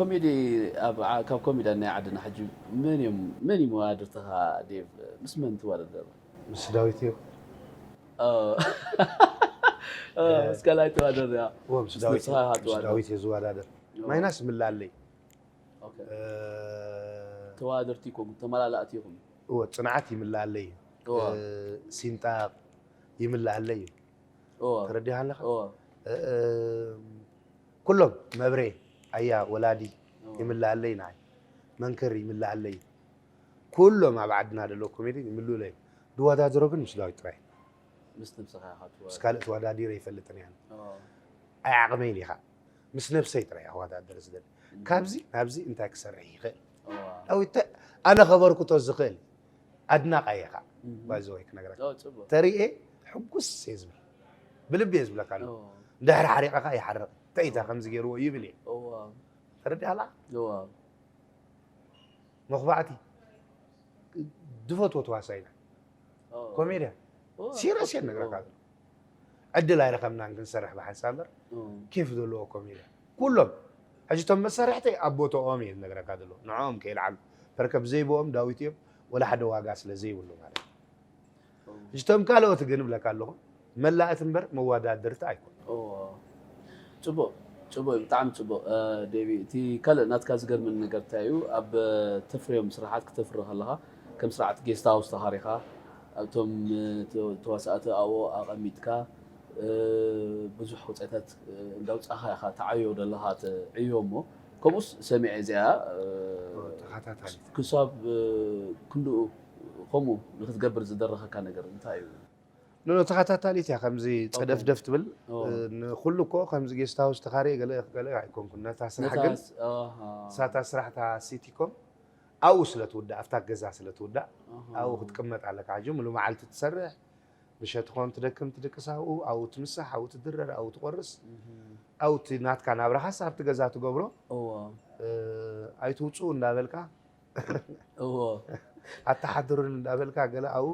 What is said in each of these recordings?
ኮሜዲ ኣብ ዓ- ካብ ኮሜድያን ናይ ዓድና ሕጂ መን እዮም መን እዩ መዋድርትኻ ዴቭ? ምስ መን ትወዳደር? ምስ ዳዊት እዮም። ኦ። ኦ፣ ምስ ካልኣይ ተዋደር እያ። እዎ ምስ ምስ ዳዊት ንስኻ ኢኻ ምስ ትዋደር። ዳዊት እየ ዝወዳደር። እዎ። ማይናስ ምላኣለይ ኦኬ። እ፣ ተዋደርቲ ኢኹም ተመላላእቲ ኢኹም። እዎ ጽንዓት ይምላኣለይ እዩ። እዎ። እ፣ ሲንጣቕ ይምላኣለይ እዩ። እዎ። ተረዲኻ ኣለኻ? እዎ። እ፣ እ፣ ኩሎም መብሬ ኣያ ወላዲ እዎ። ይምላኣለይ ንዓይ መንክር ይምላኣለይ ኩሎም ኣብ ዓድና ዘለዉ ኮሜዲ ይምልኡለይ ድወዳድሮ ግን ምስ ዳዊት ጥራይ ምስ ነብስኻ ኢኻ ትወዳደር። ምስ ካልእ ተወዳዲረ ይፈልጥን እያን እዎ። ኣይዓቕመይን ኢኻ ምስ ነብሰይ ጥራይ ኣወዳደር ዝደሊ ካብዚ ናብዚ እንታይ ክሰርሕ ይኽእል እዎ። ዳዊት ኣነ ከበርክቶ ዝኽእል ኣድናቓይ ኢኻ እም። ባይዘወይ ክነግረካ ኦ፣ ጽቡቕ። ተሪኤ ሕጉስ እየ ዝብል ብልቢ እየ ዝብለካ ኣለኹ እዎ። እንድሕር ሓሪቕኻ ይሓርቕ እንታይ ኢታ ከምዚ ገይርዎ ይብል እየ እዎ። ተረዲኣላ እዎ። መኹባዕቲ ዝፈትዎ ተዋሳኢና እዎ። ኮሜድያ እዎ። ሲረስ እየ ነግረካ እዎ። ዘሎ ዕድል ኣይረኸብናን ክንሰርሕ ብሓንሳብ እምበር እዎ። ኬፍ ዘለዎ ኮሜድያ ኩሎም ሕጂ እቶም መሳርሕተይ ኣብ ቦታኦም እየ ዝነግረካ ዘሎ ንዕኦም ከይልዓሉ ፐርከ ብዘይብኦም ዳዊት እዮም ወላ ሓደ ዋጋ ስለ ዘይብሉ ማለት እዩ ሕጂ እቶም ካልኦት ግን እብለካ ኣለኹ መላእቲ እምበር መወዳድርቲ ኣይኮኑ እዎ። ጽቡቕ ጽቡቕ እዩ፣ ብጣዕሚ ጽቡቕ። እ፣ ዴቪ፣ እቲ ካልእ ናትካ ዝገርመኒ ነገር እንታይ እዩ? ኣብ፣ እ፣ ተፍርዮም ስራሓት ክተፍሪ ከለኻ፣ ከም ስርዓት ጌስት ሃውስ ተኻሪኻ፣ ኣብቶም፣ እ፣ ተ-፣ ተዋሳእቲ ኣብኡ ኣቐሚጥካ፣ እ፣ ብዙሕ ወጻኢታት፣ እ፣ እንዳውጻእኻ ኢኻ ትዓዮ ዘለኻ፣ ትዕዮ እሞ፣ ከምኡስ ሰሚዐ እዚኣ፣ እ፣ ተኸታታሊ ክሳብ፣ እ፣ ክንድኡ ከምኡ ንክትገብር ዝደረኸካ ነገር እንታይ እዩ? ኖ ተኸታታሊት እያ ከምዚ ጸደፍደፍ ትብል ኦ። እ፣ ንኩሉ እኮ ከምዚ ጌስት ሃውስ ተኻርየ ገለ ገለ ኣይኮንኩን ነታ ስራሕ ነታ ግን ስ-፣ ኣሃ። ሳታ ስራሕታ ሲቲኮም ኣብኡ ስለ ትውዳእ ኣብታ ገዛ ስለ ትውዳእ ኣሃ። ኣብኡ ክትቅመጥ ኣለካ ሕጂ ሙሉ መዓልቲ ትሰርሕ ምሸት ኾን ትደክም ትድቅስ ኣብኡ ኣብኡ ትምሳሕ ኣብኡ ትድረር ኣብኡ ትቆርስ እህ። ኣብኡ እቲ ናትካ ናብራኻስ ኣብቲ ገዛ ትገብሮ እዎ። እ፣ ኣይትውፅኡ እንዳበልካ እዎ። ኣተሓድሩን እንዳበልካ ገለ ኣብኡ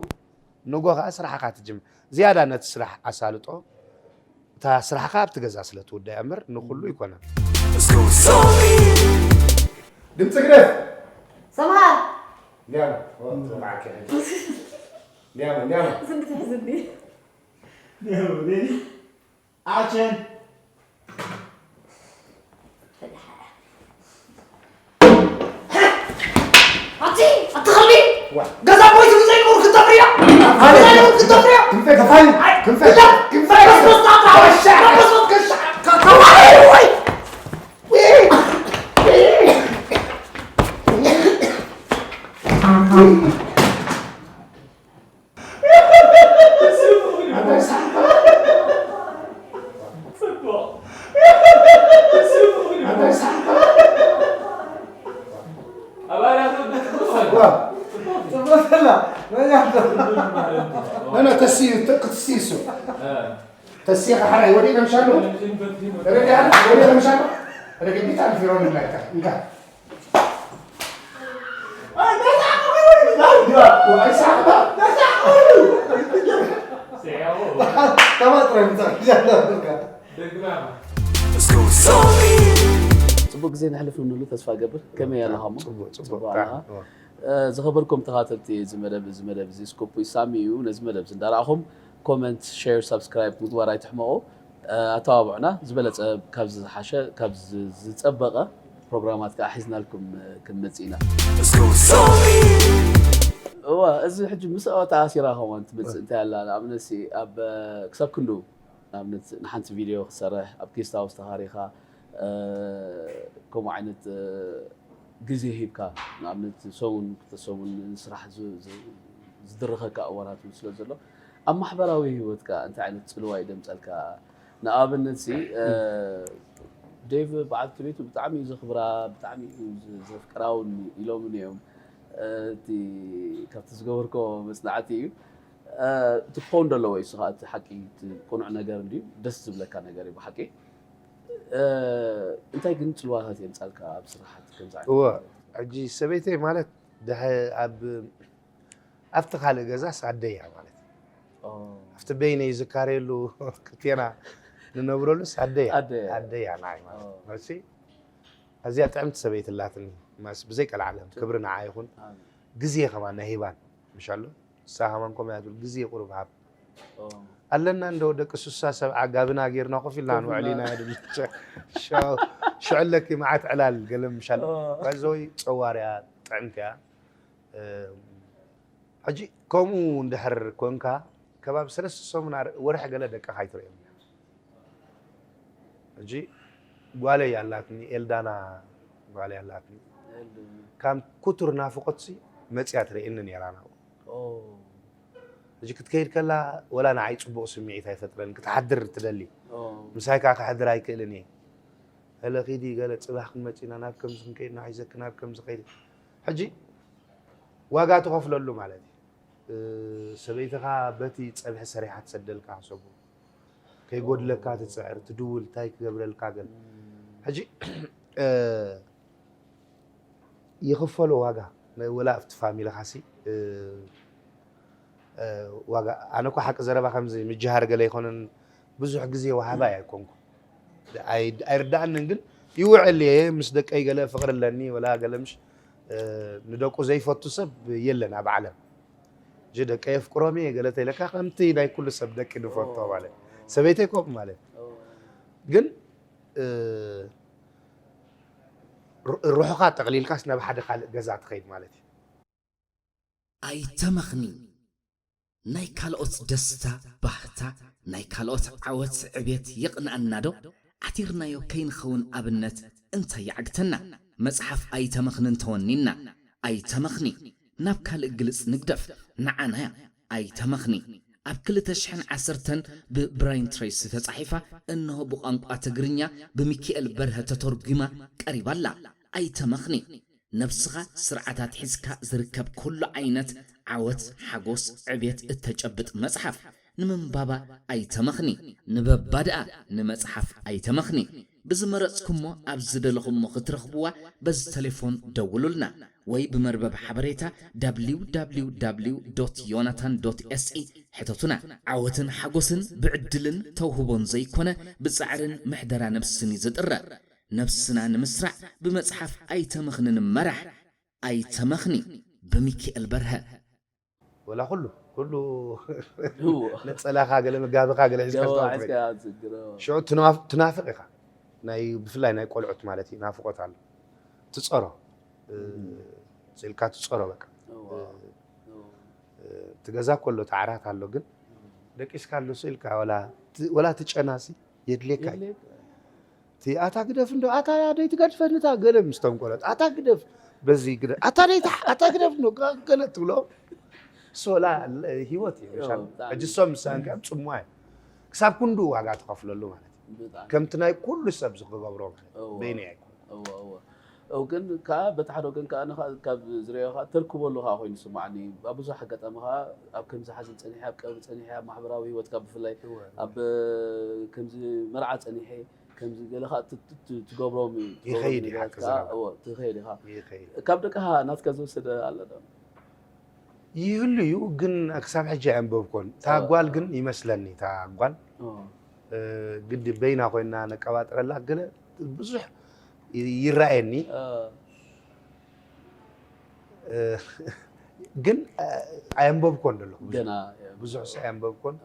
ንጎ ከዓ ስራሕኻ ትጅምር ዝያዳ ነቲ ስራሕ ኣሳልጦ እታ ስራሕኻ ኣብቲ ገዛ ስለ ትውዳእ እያ እምበር ንኩሉ ይኮነን ድምፂ ግደፍ ሰምሃር እንዲያም ወጥቶ መዓልቲ ሕጂ እንዲያም እንዲያም ስንዲ ትሕዝኒ ኣክሽን ኣቲ ኣቲ ከልቢ ገዛ ቦይ ትብዘይ ቁር ክተፍርያ ኣለ ክተፍርያ ክንፈ ተፋኒ ክንፈ ክንፈ በስበስ ታታ ከሻ በስበስ ከሻ ከዋይ ወይ ተስዩ ክትስይሱ ተስኻ ሓራይ ወዲእ ከምሻሉ ረዲያ ወዲእ ከምሻሉ ረገዲታ ፊሮን ላይካ እንካ ጽቡቅ ግዜ ነሕልፍ ንብሉ ተስፋ ገብር ከመይ ኣለኻሞ ጽቡቅ ጽቡቅ ጽቡቅ ኣለኻ። እ፣ ዝኸበርኩም ተኻተልቲ እዚ መደብ እዚ መደብ እዚ ስኮፕ ዊሳሚ እዩ ነዚ መደብ እዚ እንዳረኣኹም ኮመንት ሸር ሳብስክራይብ ምግባር ኣይትሕመቑ። እ፣ ኣተባብዑና ዝበለፀ ካብዚ ዝሓሸ ካብዚ ዝፀበቐ ፕሮግራማት ከዓ ሒዝናልኩም ክንመፅእ ኢና። እዋ እዚ ሕጂ ምስ ተኣሲራ ከማን ትመፅእ እንታይ ኣላ ንኣብነት ኣብ ክሳብ ክንዱ ንኣብነት ንሓንቲ ቪድዮ ክሰርሕ ኣብ ጌስት ሃውስ ተኻሪኻ ከምኡ ዓይነት ግዜ ሂብካ ንኣብነት ሰሙን ክልተ ሰሙን ንስራሕ ዝድረኸካ እዋናት እውን ስለ ዘሎ ኣብ ማሕበራዊ ሂወትካ እንታይ ዓይነት ፅልዋ እዩ ደምፀልካ? ንኣብነት ሲ ዴቭ በዓልቲ ቤቱ ብጣዕሚ እዩ ዘኽብራ ብጣዕሚ እዩ ዘፍቅራ እውን ኢሎምኒ እዮም። እቲ ካብቲ ዝገበርኮ መፅናዕቲ እዩ። እቲ ክኸውን ደለዎ እዩ ስኻ እቲ ሓቂ እቲ ቅኑዕ ነገር እንድዩ ደስ ዝብለካ ነገር እዩ ብሓቂ። እንታይ ግን ፅልዋታት የምፃልካ ኣብ ስራሓት ከምዚ ዓይነት እወ ሕጂ ሰበይተይ ማለት ድሐ ኣብ ኣብቲ ካልእ ገዛስ ኣደያ ማለት እዩ ኣብቲ በይነይ ዝካረየሉ ክልቴና ንነብረሉስ ኣደያ ኣደያ ንዓይ ማለት እዩ ኣዝያ ጥዕምቲ ሰበይቲ ኣላትኒ። ማስ ብዘይ ቀልዓለም ክብሪ ንዓ ይኹን። ግዜ ከማን ናይ ሂባን ምሻሎ ንሳ ከማን ከምኡ እያ ትብል፣ ግዜ ቁሩብ ሃብ። ኣለና እንዶ ደቂ ሱሳ ሰብዓ ጋብና ጌርና ኮፍ ኢልና ንውዕል ኢና። ድብል ሽዑ ኣለኪ መዓት ዕላል ገለ ምሻሎ። ባይዘወይ ጸዋርያ ጥዕምቲ እያ። ሕጂ ከምኡ እንድሕር ኮንካ ከባቢ ሰለስተ ሰሙን ወርሒ ገለ ደቅኻ ኣይትርእዮም። ሕጂ ጓለይ ኣላትኒ፣ ኤልዳና ጓለይ ኣላትኒ። ካብ ኩቱር ናፍቆትሲ መጽያ ትርእየኒ ነይራ ናብኡ። ሕጂ ክትከይድ ከላ ወላ ንዓይ ጽቡቕ ስምዒት ኣይፈጥረን፣ ክትሓድር ትደሊ። ምሳይ ከኣ ክሕድር ኣይክእልን እየ። ገለ ኺዲ፣ ገለ ጽባሕ ክንመጽእ ኢና፣ ናብ ከምዚ ክንከይድ ኢና፣ ሒዘኪ ናብ ከምዚ ኸይዲ። ሕጂ ዋጋ ትኸፍለሉ ማለት እዩ። ሰበይትኻ በቲ ጸብሒ ሰሪሓ ትሰደልካ፣ ሕሰቡ። ከይጎድለካ ትጽዕር፣ ትድውል፣ እንታይ ክገብረልካ ገለ። ሕጂ ይኽፈሎ ዋጋ፣ ወላ ኣብቲ ፋሚልኻሲ ዋጋ። ኣነ እኮ ሓቂ ዘረባ ከምዚ ምጅሃር ገለ ኣይኮነን፣ ብዙሕ ግዜ ወሃባይ ኣይኮንኩ። ኣይርዳእንን ግን ይውዕል እየ ምስ ደቀይ ገለ ፍቕሪ ኣለኒ ወላ ገለ ምሽ ንደቁ ዘይፈቱ ሰብ የለን ኣብ ዓለም። እጂ ደቀይ የፍቅሮም እየ ገለ ተይለካ ከምቲ ናይ ኩሉ ሰብ ደቂ ንፈቶ ማለት ሰበይተይ ኮም ማለት ግን ርሑኻ ጠቕሊልካስ ናብ ሓደ ካልእ ገዛ ትኸይድ ማለት እዩ። ኣይተመኽኒ። ናይ ካልኦት ደስታ፣ ባህታ፣ ናይ ካልኦት ዓወት፣ ዕቤት የቕንኣና ዶ? ዓቲርናዮ ከይንኸውን ኣብነት እንታይ ይዓግተና? መጽሓፍ ኣይተመኽኒ እንተወኒና፣ ኣይተመኽኒ። ናብ ካልእ ግልጽ ንግደፍ፣ ንዓናያ። ኣይተመኽኒ። ኣብ ክልተ ሽሕን ዓሰርተን ብብራይን ትሬሲ ተጻሒፋ፣ እንሆ ብቋንቋ ትግርኛ ብሚኪኤል በርሀ ተተርጒማ ቀሪባ'ላ። ኣይተመኽኒ። ነብስኻ ስርዓት ኣትሒዝካ ዝርከብ ኩሉ ዓይነት ዓወት፣ ሓጎስ፣ ዕብየት እተጨብጥ መጽሓፍ። ንምንባባ ኣይተመኽኒ። ንበባ ደኣ ንመጽሓፍ ኣይተመኽኒ። ብዝመረጽኩሞ ኣብ ዝደለኹሞ ክትረኽብዋ በዚ ተሌፎን ደውሉልና ወይ ብመርበብ ሓበሬታ www ዮናታን ኤስኢ ሕተቱና። ዓወትን ሓጎስን ብዕድልን ተውህቦን ዘይኮነ ብጻዕርን ምሕደራ ነብስን እዩ ዝጥረ። ነብስና ንምስራዕ ብመጽሓፍ ኣይተመኽኒ ንመራሕ። ኣይተመኽኒ ብሚኪኤል በርሀ። ወላ ኩሉ ኩሉ ነጸላኻ ገለ መጋብኻ ገለ ሒዝካ ሽዑ ትናፍቕ ኢኻ። ናይ ብፍላይ ናይ ቆልዑት ማለት እዩ ናፍቆት ኣሎ። ትጸሮ ስኢልካ ትጸሮ በቃ እቲ ገዛ ኮሎ ተዓራት ኣሎ ግን ደቂስካ ኣሎ ስኢልካ ወላ ትጨናሲ የድልየካ እዩ። ኣታ ግደፍ እንዶ ኣታ ደይ ትገድፈኒ እታ ገለ ምስቶም ቆሎት ኣታ ግደፍ በዚ ግደ ኣታ ደይ ኣታ ግደፍ እንዶ ገለ ትብሎ ሶላ ህይወት እዩ። ሕጂ ሶም ምሳን ከም ጽሙዋ እዩ ክሳብ ክንዱ ዋጋ ትኸፍለሉ ማለት እዩ። ከምቲ ናይ ኩሉ ሰብ ዝክገብሮ ማለት በይነ ኣይኮን እው ግን ከዓ በቲ ሓደ ወገን ከዓ ንኻ ካብ ዝሪኦ ከዓ ተርክቦ ኣለኻ ኮይኑ ይስማዓኒ። ኣብ ብዙሕ ኣጋጣሚ ከዓ ኣብ ከምዚ ሓዘን ፀኒሐ፣ ኣብ ቀብሪ ፀኒሐ፣ ኣብ ማሕበራዊ ህይወትካ ብፍላይ ኣብ ከምዚ መርዓ ፀኒሐ ከምዚ ገለ ከዓ ትገብሮም ይኸይድ ኢኻ ትኸይድ ኢኻ። ካብ ደቅኻ ናትካ ዝወሰደ ኣሎ ዶ? ይህሉ እዩ ግን ክሳብ ሕጂ ኣየንበብኮን። እታ ጓል ግን ይመስለኒ እታ ጓል ግዲ በይና ኮይና ነቀባጥረላ ገለ ብዙሕ ይረኣየኒ ግን ኣየንበብኮን ዘለኹ ብዙሕ ሲ ኣየንበብኮን።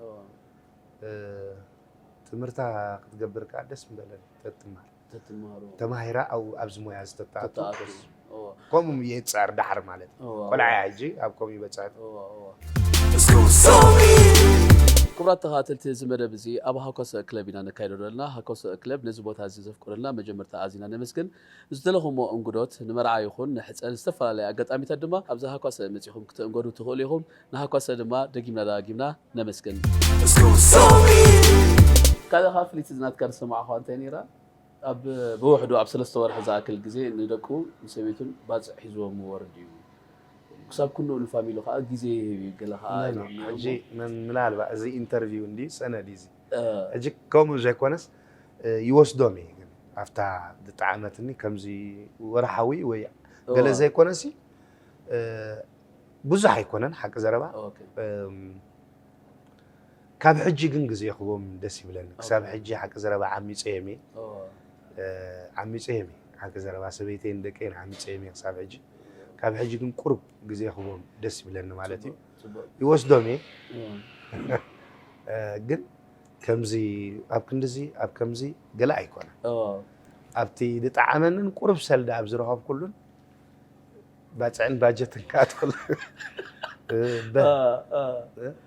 ትምህርታ ክትገብር ከዓ ደስ ምበለኒ ተትማር ተትማሮ ተማሂራ ኣብ ኣብዚ ሞያ ዝተታኣቱ ተትኣቱ። ደስ እዎ። ከምኡ እየ ይፅዕር ዳሕር ማለት እዩ። እዎ፣ ቆልዓ እያ ሕጂ ኣብ ከምኡ ይበፅሐት። እዎ፣ እዎ። ክቡራት ተኸታተልቲ እዚ መደብ እዚ ኣብ ሃኮሰ ክለብ ኢና ነካይዶ ዘለና። ሃኮሰ ክለብ ነዚ ቦታ እዚ ዘፍቀደልና መጀመርታ ኣዚና ነመስግን። ዝተለኹሞ እንግዶት ንመርዓ ይኹን ንሕፀ ዝተፈላለየ ኣጋጣሚታት ድማ ኣብዚ ሃኮሰ መፂኹም ክትእንገዱ ትኽእሉ ኢኹም። ንሃኮሰ ድማ ደጊምና ደጋጊምና ነመስግን። ካልእ ኸዓ ፍልይቲ ዝናትካ ዝሰማዕኹዋ እንታይ ነይራ? ኣብ ብውሕዱ ኣብ ሰለስተ ወርሒ ዝኣክል ግዜ ንደቁ ንሰበይቱን ባፅዕ ሒዝዎም ይወርድ እዩ። ክሳብ ክንኡ ንፋሚሉ ከዓ ግዜ ይህብ እዩ። ገለ ከዓ ሕጂ ምናልባት እዚ ኢንተርቪው እንዲ ሰነድ እዚ ሕጂ ከምኡ ዘይኮነስ ይወስዶም እዩ ግን ኣብታ ዝጠዓመትኒ ከምዚ ወርሓዊ ወይ ገለ ዘይኮነሲ ብዙሕ ኣይኮነን ሓቂ ዘረባ ካብ ሕጂ ግን ግዜ ክቦም ደስ ይብለኒ ክሳብ ሕጂ ሓቂ ዘረባ ዓሚፀ የሚ ዓሚፀ የሚ ክዘረባ ሰበይተይን ደቀይን ዓምፀዮም እየ ክሳብ ሕጂ። ካብ ሕጂ ግን ቁሩብ ግዜ ክቦም ደስ ይብለኒ ማለት እዩ። ይወስዶም እየ። ግን ከምዚ ኣብ ክንድዚ ኣብ ከምዚ ገለ ኣይኮነ። ኣብቲ ዝጠዓመንን ቁሩብ ሰልዲ ኣብ ዝረኸብኩሉን ባፅዕን ባጀትን ክኣትወሉ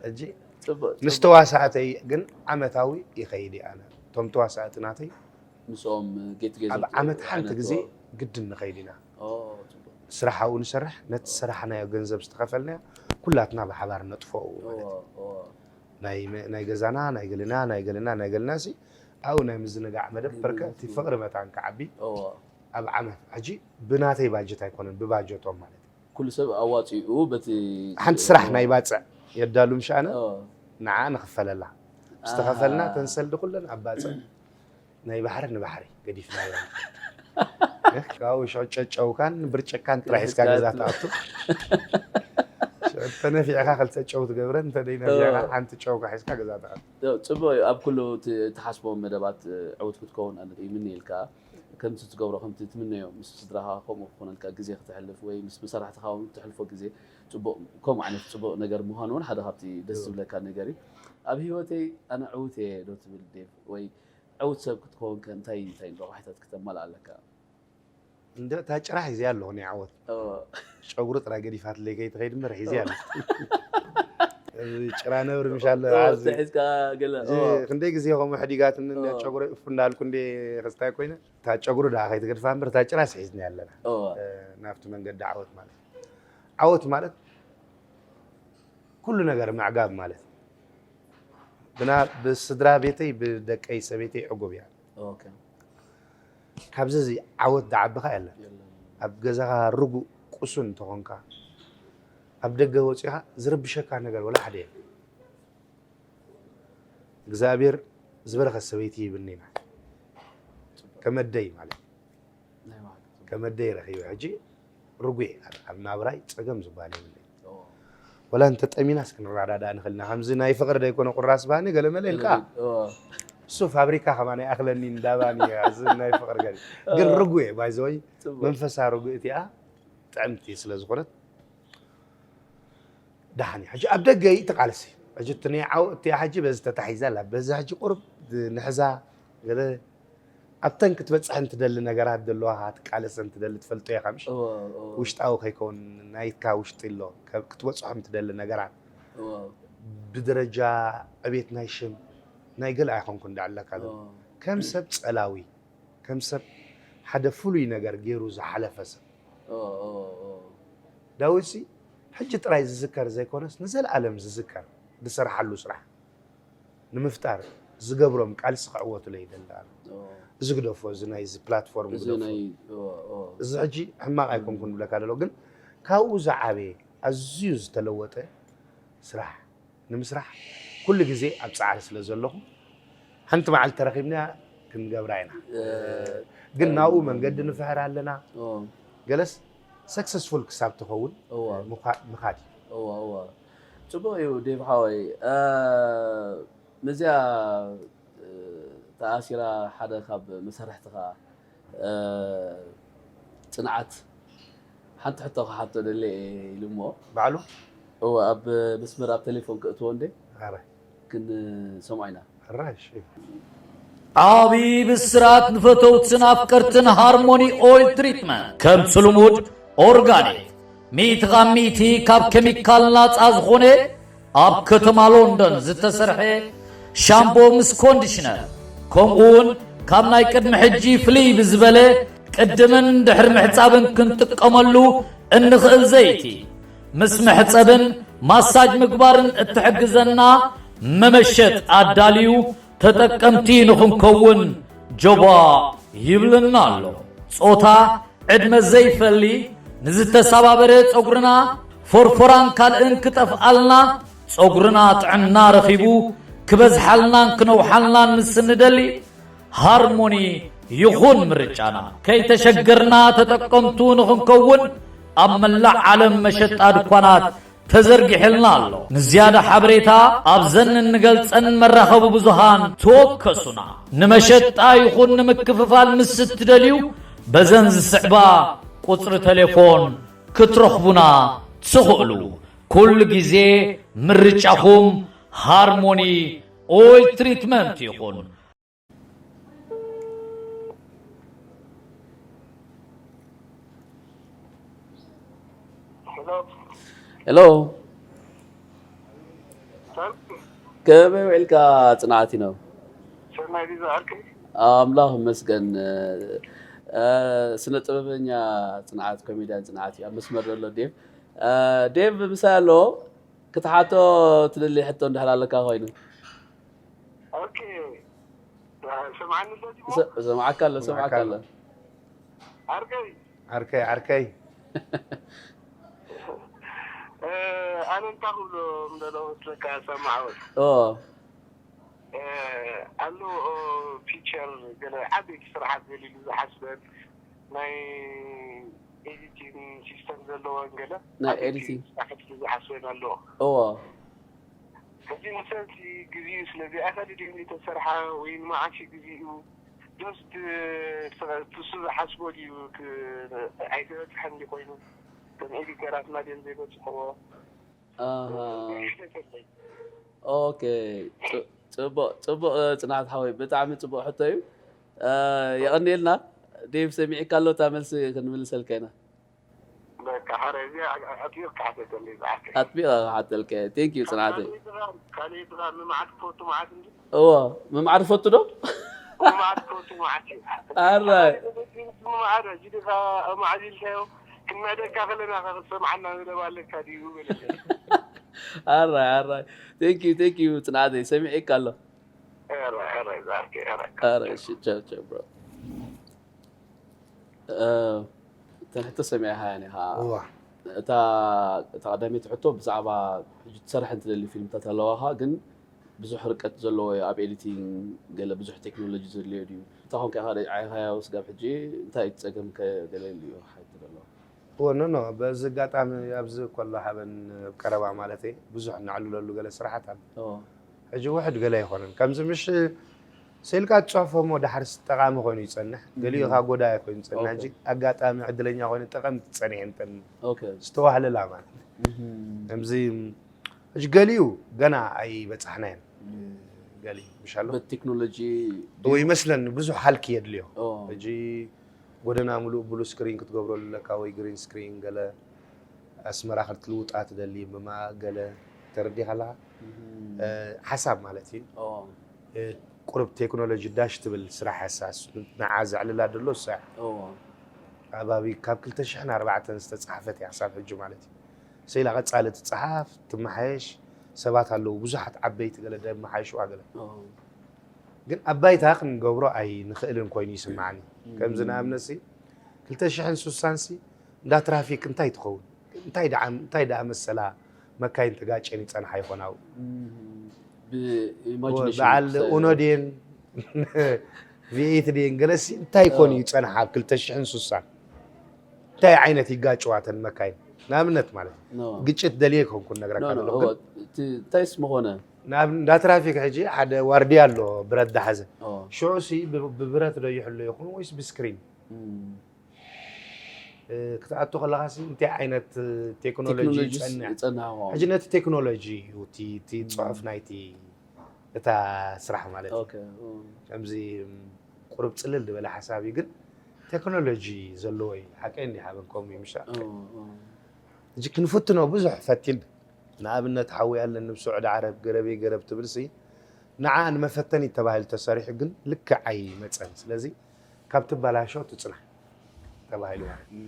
ሕጂ ምስ ተዋሳእተይ ግን ዓመታዊ ይኸይድ እየ ኣነ። እቶም ተዋሳእቲ ናተይ ምስኦም ጌት ጌት ኣብ ዓመት ሓንቲ ግዜ ግድን ንኸይድ ኢና። ስራሕ ኣብኡ ንሰርሕ፣ ነቲ ዝሰራሕናዮ ገንዘብ ዝተኸፈልናዮ ኩላትና ብሓባር ነጥፍኦ ማለት እዩ። ናይ ገዛና ናይ ገልና ናይ ገልና ናይ ገልና ሲ ኣብኡ ናይ ምዝንጋዕ መደብ ፐርከቲ ፍቕሪ መታን ክዓቢ ኣብ ዓመት ሕጂ ብናተይ ባጀት ኣይኮነን ብባጀቶም ማለት እዩ። ኩሉ ሰብ ኣዋፂኡ በቲ ሓንቲ ስራሕ ናይ ባፅዕ የዳሉ ምሽ ኣነ ንዓ ንኽፈለላ ዝተኸፈልና ተንሰልዲ ኩለን ኣብ ባፅዕ ናይ ባሕሪ ንባሕሪ ገዲፍና ካብኡ ሽዑ ጨጨውካን ብርጭካን ጥራሕ ሒዝካ ገዛ ትኣቱ። ተነፊዕካ ክልተ ጨው ትገብረን እንተደይ ነፊዕካ ሓንቲ ጨውካ ሒዝካ ገዛ ትኣቱ። ፅቡቅ እዩ። ኣብ ኩሉ ትሓስቦ መደባት ዕውት ክትከውን ኣነ ይምንየልካ። ከምቲ ትገብሮ ከምቲ ትምነዮ ምስ ስድራኻ ከምኡ ክኾነልካ ግዜ ክተሕልፍ ወይ ምስ መሳርሕትኻ እውን ትሕልፎ ግዜ ፅቡቕ ከምኡ ዓይነት ፅቡቕ ነገር ምዃኑ እውን ሓደ ካብቲ ደስ ዝብለካ ነገር እዩ። ኣብ ህይወተይ ኣነ ዕውት እየ ዶ ትብል ዴቭ? ወይ ዕውት ሰብ ክትከውን ከ እንታይ እንታይ ረቋሒታት ክተማልእ ኣለካ? እንደ እታ ጭራ ሒዘያ ኣለኹ ናይ ዓወት ጨጉሪ ጥራይ ገዲፋትለይ ከይትኸይድ እምበር ሒዘያ ኣለኹ። ጭራ ነብሪ ምሽ ኣለ ሒዝካ ገለ ክንደይ ግዜ ከምኡ ሕዲጋትኒ ጨጉሪ እፉ እንዳልኩ እንደ ክስታይ ኮይነ እታ ጨጉሪ ደኣ ከይትገድፋ እምበር እታ ጭራስ ሒዝና ኣለና ናብቲ መንገዲ ዓወት ማለት እዩ። ዓወት ማለት ኩሉ ነገር ምዕጋብ ማለት እዩ። ብና ብስድራ ቤተይ ብደቀይ ሰበይተይ ዕጉብ እያ። ካብዚ እዚ ዓወት ዝዓብኻ የለን። ኣብ ገዛኻ ርጉእ ቁሱን እንተኾንካ ኣብ ደገ ወፂኻ ዝረብሸካ ነገር ወላ ሓደ የለን። እግዚኣብሔር ዝበረኸት ሰበይቲ ይብኒ ኢና ከመደይ ማለት ከመደይ ረኺበ ሕጂ ርጉእ ኣብ ናብራይ ፀገም ዝበሃል የብለይ ወላ እንተጠሚናስ ክንረዳዳእ ንኽእል ኢና ከምዚ ናይ ፍቕሪ ደይኮነ ቁራስ ባኒ ገለመለ ኢልካ እሱ ፋብሪካ ከማን ኣይኣኽለኒ እንዳባኒ እዚ ናይ ፍቕሪ ገለ ግን ርጉእ ባይዘወይ መንፈሳ ርጉእ እቲኣ ጥዕምቲ ስለ ዝኾነት ደሓን እዩ ሕጂ ኣብ ደገ እዩ ተቃልሲ ሕጂ እቲ ናይ ዓው እቲኣ ሕጂ በዚ ተታሒዛ ኣላ በዚ ሕጂ ቁርብ ንሕዛ ገለ ኣብተን ክትበፅሐን ትደሊ ነገራት ዘለዋ ትቃለሰን ትደሊ ትፈልጦ ኢኻ ምሽ ውሽጣዊ ከይከውን ናይካ ውሽጢ ኣሎ ክትበፅሖም ትደሊ ነገራት ብደረጃ ዕቤት ናይ ሽም ናይ ገለ ኣይኮንኩን ዳዕለካ ከም ሰብ ፀላዊ ከም ሰብ ሓደ ፍሉይ ነገር ገይሩ ዝሓለፈ ሰብ ዳዊትሲ ሕጂ ጥራይ ዝዝከር ዘይኮነስ ንዘለኣለም ዝዝከር ዝሰርሓሉ ስራሕ ንምፍጣር ዝገብሮም ቃልሲ ክዕወቱለይ ይደሊ ኣሎ። እዚ ግደፎ እዚ ናይዚ ፕላትፎርም እዚ ግደፎ ናይ ኦ ኦ እዚ ሕጂ ሕማቕ ኣይኮንኩን ብለካ ደሎ ግን ካብኡ ዝዓበየ ኣዝዩ ዝተለወጠ ስራሕ ንምስራሕ ኩሉ ግዜ ኣብ ጻዕሪ ስለ ዘለኹ ሓንቲ መዓልቲ ተረኺብና ክንገብራ ኢና። ግን ናብኡ መንገዲ ንፍሕር ኣለና። ገለስ ሰክሰስፉል ክሳብ ትኸውን ምኻድ እዩ። እዋ እዋ ጽቡቕ እዩ ዴቭ ሓወይ። ነዚኣ ተኣሲራ ሓደ ካብ መሳርሕትኻ ጽንዓት ሓንቲ ሕቶ ክሓቶ ደለ ኢሉ እሞ ባዕሉ እወ ኣብ መስመር ኣብ ቴሌፎን ክእትዎ እንዴ ኣረ ክንሰምዖ ኢና ኣራሽ ዓቢ ብስራት ንፈተውትን ኣፍቀርትን ሃርሞኒ ኦይል ትሪትመንት ከምቲ ልሙድ ኦርጋኒክ ሚእቲ ካብ ሚእቲ ካብ ኬሚካል ናጻ ዝኾነ ኣብ ከተማ ሎንደን ዝተሰርሐ ሻምቦ ምስ ኮንዲሽነር ከምኡ እውን ካብ ናይ ቅድሚ ሕጂ ፍልይ ብዝበለ ቅድምን ድሕሪ ምሕጻብን ክንጥቀመሉ እንኽእል ዘይቲ ምስ መሕጸብን ማሳጅ ምግባርን እትሕግዘና መመሸጥ ኣዳልዩ ተጠቀምቲ ንኽንከውን ጀባ ይብለና ኣሎ። ጾታ፣ ዕድመ ዘይፈሊ፣ ንዝተሰባበረ ጸጉርና፣ ፎርፎራን ካልእን ክጠፍኣልና፣ ጸጉርና ጥዕና ረኺቡ ክበዝሓልናን ክነውሓልናን ምስ እንደሊ፣ ሃርሞኒ ይኹን ምርጫና። ከይተሸገርና ተጠቀምቱ ንኽንከውን ኣብ መላእ ዓለም መሸጣ ድኳናት ተዘርጊሕልና ኣሎ። ንዝያዳ ሓበሬታ ኣብዘን እንገልጸን መራኸቢ ብዙሃን ተወከሱና። ንመሸጣ ይኹን ንምክፍፋል ምስ እትደልዩ በዘን ዝስዕባ ቁጽሪ ቴሌፎን ክትረኽቡና ትኽእሉ። ኩሉ ግዜ ምርጫኹም ሃርሞኒ ኦይል ትሪትመንት ይኹን። ሄሎ፣ ከመይ ውዒልካ ጽንዓት? ይነው ኣምላኽ ይመስገን። ስነ ጥበበኛ ጽንዓት፣ ኮሜድያን ጽንዓት እዩ ኣብ መስመር ዘሎ። ዴቭ ዴቭ ምሳይ ኣሎ። ክትሓቶ ትደሊ ሕቶ እንድሕር ኣለካ ኮይኑ። ኦኬ፣ ሰምዓኒ ኣሎ ዲሞ? ሰ- ሰምዓካ ኣሎ፣ ሰምዓካ ኣሎ። ዓርከይ ዓርከይ ዓርከይ እ፣ ኣነ እንታይ ክብሎ ምደሎ መስለካ ሰማዓወት ኦ ኣሎ ፊቸር ገለ ዓበይቲ ስራሓት ዘልሉ ዝሓስበን ናይ ኤዲቲንግ ሲስተም ዘለዎን ገለ ናይ ዓበይቲ ኤዲቲንግ። ስራሕቲ ዝሓስበን ኣለዎ። እዎ ሕጂ ንሰንሲ ግዜኡ ስለ ዘይኣኸለ ድዩ ዝተሰርሓ ወይ ንመዓሽ ግዜኡ ዶስ ንሱ ዝሓስቦ ድዩ ክ- ኣይተበፅሐን ድዩ ኮይኑ ከም ኤዲተራትና ድዮም ዘይበፅሕዎ ኣሃ። ኦኬ። ጽ- ጽቡቕ ጽቡቕ። እ፣ ጽንዓት ሓወይ፣ ብጣዕሚ ጽቡቕ ሕቶ እዩ። እ፣ የቐንየልና። ዴቭ፣ ሰሚዕካ ኣሎ፣ እታ መልሲ ክንምልሰልካ ኢና። በቃ ሓረ እዚ ኣጥቢቕ ክሓተተለይ ዝዓርከይ ኣጥቢቐ ክሓተልካ እየ። ቴንክ ዩ ጽንዓተይ። ካልእ ጥራር ምማዓት ክፈቱ መዓት እንዲ እዎ፣ ምምዓድ ፈቱ ዶ? ምማዓት ክፈቱ መዓት እዩ ኣራይ። ምማዓት ሕጂ ድኻ መዓት ኢልካዮ ክናደካ ከለና ከክሰምዓና ዝለባ ኣለካ ድዩ በለለይ ኣራይ፣ ኣራይ። ቴንክ ዩ፣ ቴንክ ዩ ጽንዓተይ፣ ሰሚዒካ ኣሎ። ኧረ ኧረ ዝዓርከይ ኧረ ኣረ፣ እሺ፣ ቻው፣ ቻው፣ ብሮ። እ፣ እተን ሕቶ ሰሚዕካ ኢኻ። እዋ እታ እታ ቀዳመይቲ ሕቶ ብዛዕባ ሕጂ ትሰርሕ እንትደሊ ፊልምታት ኣለዋኻ፣ ግን ብዙሕ ርቀት ዘለዎ እዩ፣ ኣብ ኤዲቲንግ ገለ ብዙሕ ቴክኖሎጂ ዘድልዮ ድዩ? እታ ኮንካ ኢኻ ደይዓይኻዮ ስጋብ ሕጂ እንታይ እዩ እቲ ጸገም ከ ገለ ኢሉ እዩ ክሓትት ዘሎ። እወ ኖ ኖ በዚ ኣጋጣሚ ኣብዚ ከሎ ሓበን ኣብ ቀረባ ማለት እዩ ብዙሕ ነዕልለሉ ገለ ስራሓት ኣሎ። ኦ፣ ሕጂ ውሕድ ገለ ኣይኮነን ከምዚ ምሽ ስኢልካ ትፅሕፎ እሞ ዳሕርስ ጠቓሚ ኮይኑ ይፀንሕ፣ ገሊኡ ካ ጎዳኢ ኮይኑ ይፀንሕ። ኦኬ። ሕጂ ኣጋጣሚ ዕድለኛ ኮይኑ ጠቐምቲ ፀኒሐን ተን ኦኬ። ዝተዋህለላ ማለት እህም። ከምዚ ሕጂ ገሊኡ ገና ኣይበፃሕናዮን። ገሊኡ ምሽ ኣሎ በቲ ቴክኖሎጂ ወይ ይመስለኒ ብዙሕ ሃልኪ የድልዮ። ኦ፣ ሕጂ ጎደና ሙሉእ ብሉ ስክሪን ክትገብረሉ ኣለካ ወይ ግሪን ስክሪን ገለ ኣስመራ ክትልውጣ ትደሊ ብማ ገለ ተረዲኻ ኣለኻ። እህም። እ፣ ሓሳብ ማለት እዩ። ኦ፣ እ፣ ቁሩብ ቴክኖሎጂ ዳሽ ትብል ስራሕ ያሳስ ንዓ ዘዕልላ ደሎ እሳ እያ። ኦ፣ ኣባቢ ካብ ክልተ ሽሕን ኣርባዕተን ዝተፃሓፈት እያ ክሳብ ሕጂ ማለት እዩ። ስኢላ ቀፃሊ ትፀሓፍ ትመሓየሽ ሰባት ኣለዉ ብዙሓት ዓበይቲ ገለ ደመሓየሽዋ ገለ ኦ። ግን ኣብ ባይታ ክንገብሮ ኣይንኽእልን ኮይኑ ይስምዓኒ። ከምዚ ንኣብነት ሲ ክልተ ሽሕን ሱሳን ሲ እንዳ ትራፊክ እንታይ ትኸውን እንታይ ደኣ እንታይ ደኣ መሰላ መካይን ተጋጨን ይጸንሓ ይኾና። ብኢማጂኔሽን በዓል ኡኖ ድየን ቪኤት ድየን ገለሲ እንታይ ኮን እዩ ጸንሓ ኣብ ክልተ ሽሕን ሱሳን እንታይ ዓይነት ይጋጭዋተን መካይን ንኣብነት ማለት እዩ። ግጭት ደልየ ይኮንኩን ነግረካ ዘለኹ ግን እንታይስ ምኾነ ናብ እንዳ ትራፊክ ሕጂ ሓደ ዋርድያ ኣሎ ብረት ዳሓዘ ሽዑ ሲ ብብረት ዶ ይሕሎ ይኹን ወይስ ብስክሪን ክትኣቱ ከለኻ ሲ እንታይ ዓይነት ቴክኖሎጂ ይጸንሕ ሕጂ ነቲ ቴክኖሎጂ እዩ እቲ ጽሑፍ ናይቲ እታ ስራሕ ማለት እዩ። ከምዚ ቁሩብ ጽልል ዝበለ ሓሳብ እዩ ግን ቴክኖሎጂ ዘለዎ እዩ ሓቀይ እንዲ ሓበን ከምኡ እዩ ምሻ ሕጂ ክንፍትኖ ብዙሕ ፈቲን ንኣብነት ሓዊ ኣለኒ ብስዑዲ ዓረብ ገረበይ ገረብ ትብል ሲ ንዓ ንመፈተኒ ተባሂሉ ተሰሪሑ ግን ልክዕ ኣይመፀን ስለዚ ካብ ትበላሾ ትፅናሕ ተባሂሉ ማለት እዩ።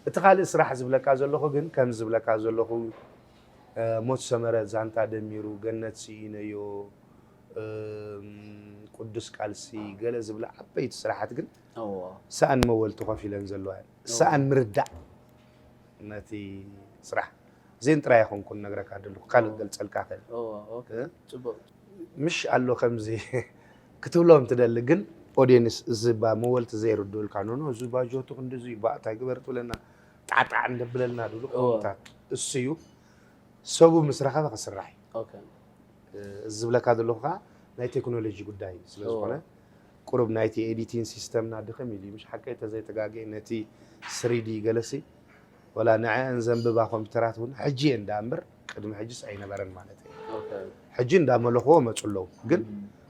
እቲ ካልእ ስራሕ ዝብለካ ዘለኹ ግን ከም ዝብለካ ዘለኹ ሞት ሰመረ ዛንታ ደሚሩ ገነት ስኢነዮ ቅዱስ ቃልሲ ገለ ዝብላ ዓበይቲ ስራሓት ግን ሰኣን መወልቲ ኮፍ ኢለን ዘለዋ ሰኣን ምርዳእ ነቲ ስራሕ ዜን ጥራይ ኣይኮንኩን ነግረካ ደለኩ ካልእ ገልፀልካ ክእል ጽቡቅ ምሽ ኣሎ ከምዚ ክትብሎም ትደሊ ግን ኦዲየንስ እዚ ባ መወልቲ ዘይርድኡልካ ኖኖ እዚ ባጆቱ ክንዲዚ እዩ ባእታይ ግበር ትብለና ጣዕጣዕ እንደብለልና ድብሉ ከምታት እሱ እዩ ሰቡ ምስ ረኸበ ክስራሕ እዩ እዚ ዝብለካ ዘለኹ ከዓ ናይ ቴክኖሎጂ ጉዳይ እዩ ስለ ዝኾነ ቁሩብ ናይቲ ኤዲቲንግ ሲስተምና ድኽም ኢሉ እዩ። ምሽ ሓቀይ ተዘይተጋግየ ነቲ ስሪዲ ገለሲ ወላ ንዐአን ዘንብባ ኮምፒውተራት እውን ሕጂ እየ እንዳ እምበር ቅድሚ ሕጅስ ኣይነበረን ማለት እዩ። ሕጂ እንዳመለኽዎ መፁ ኣለዉ። ግን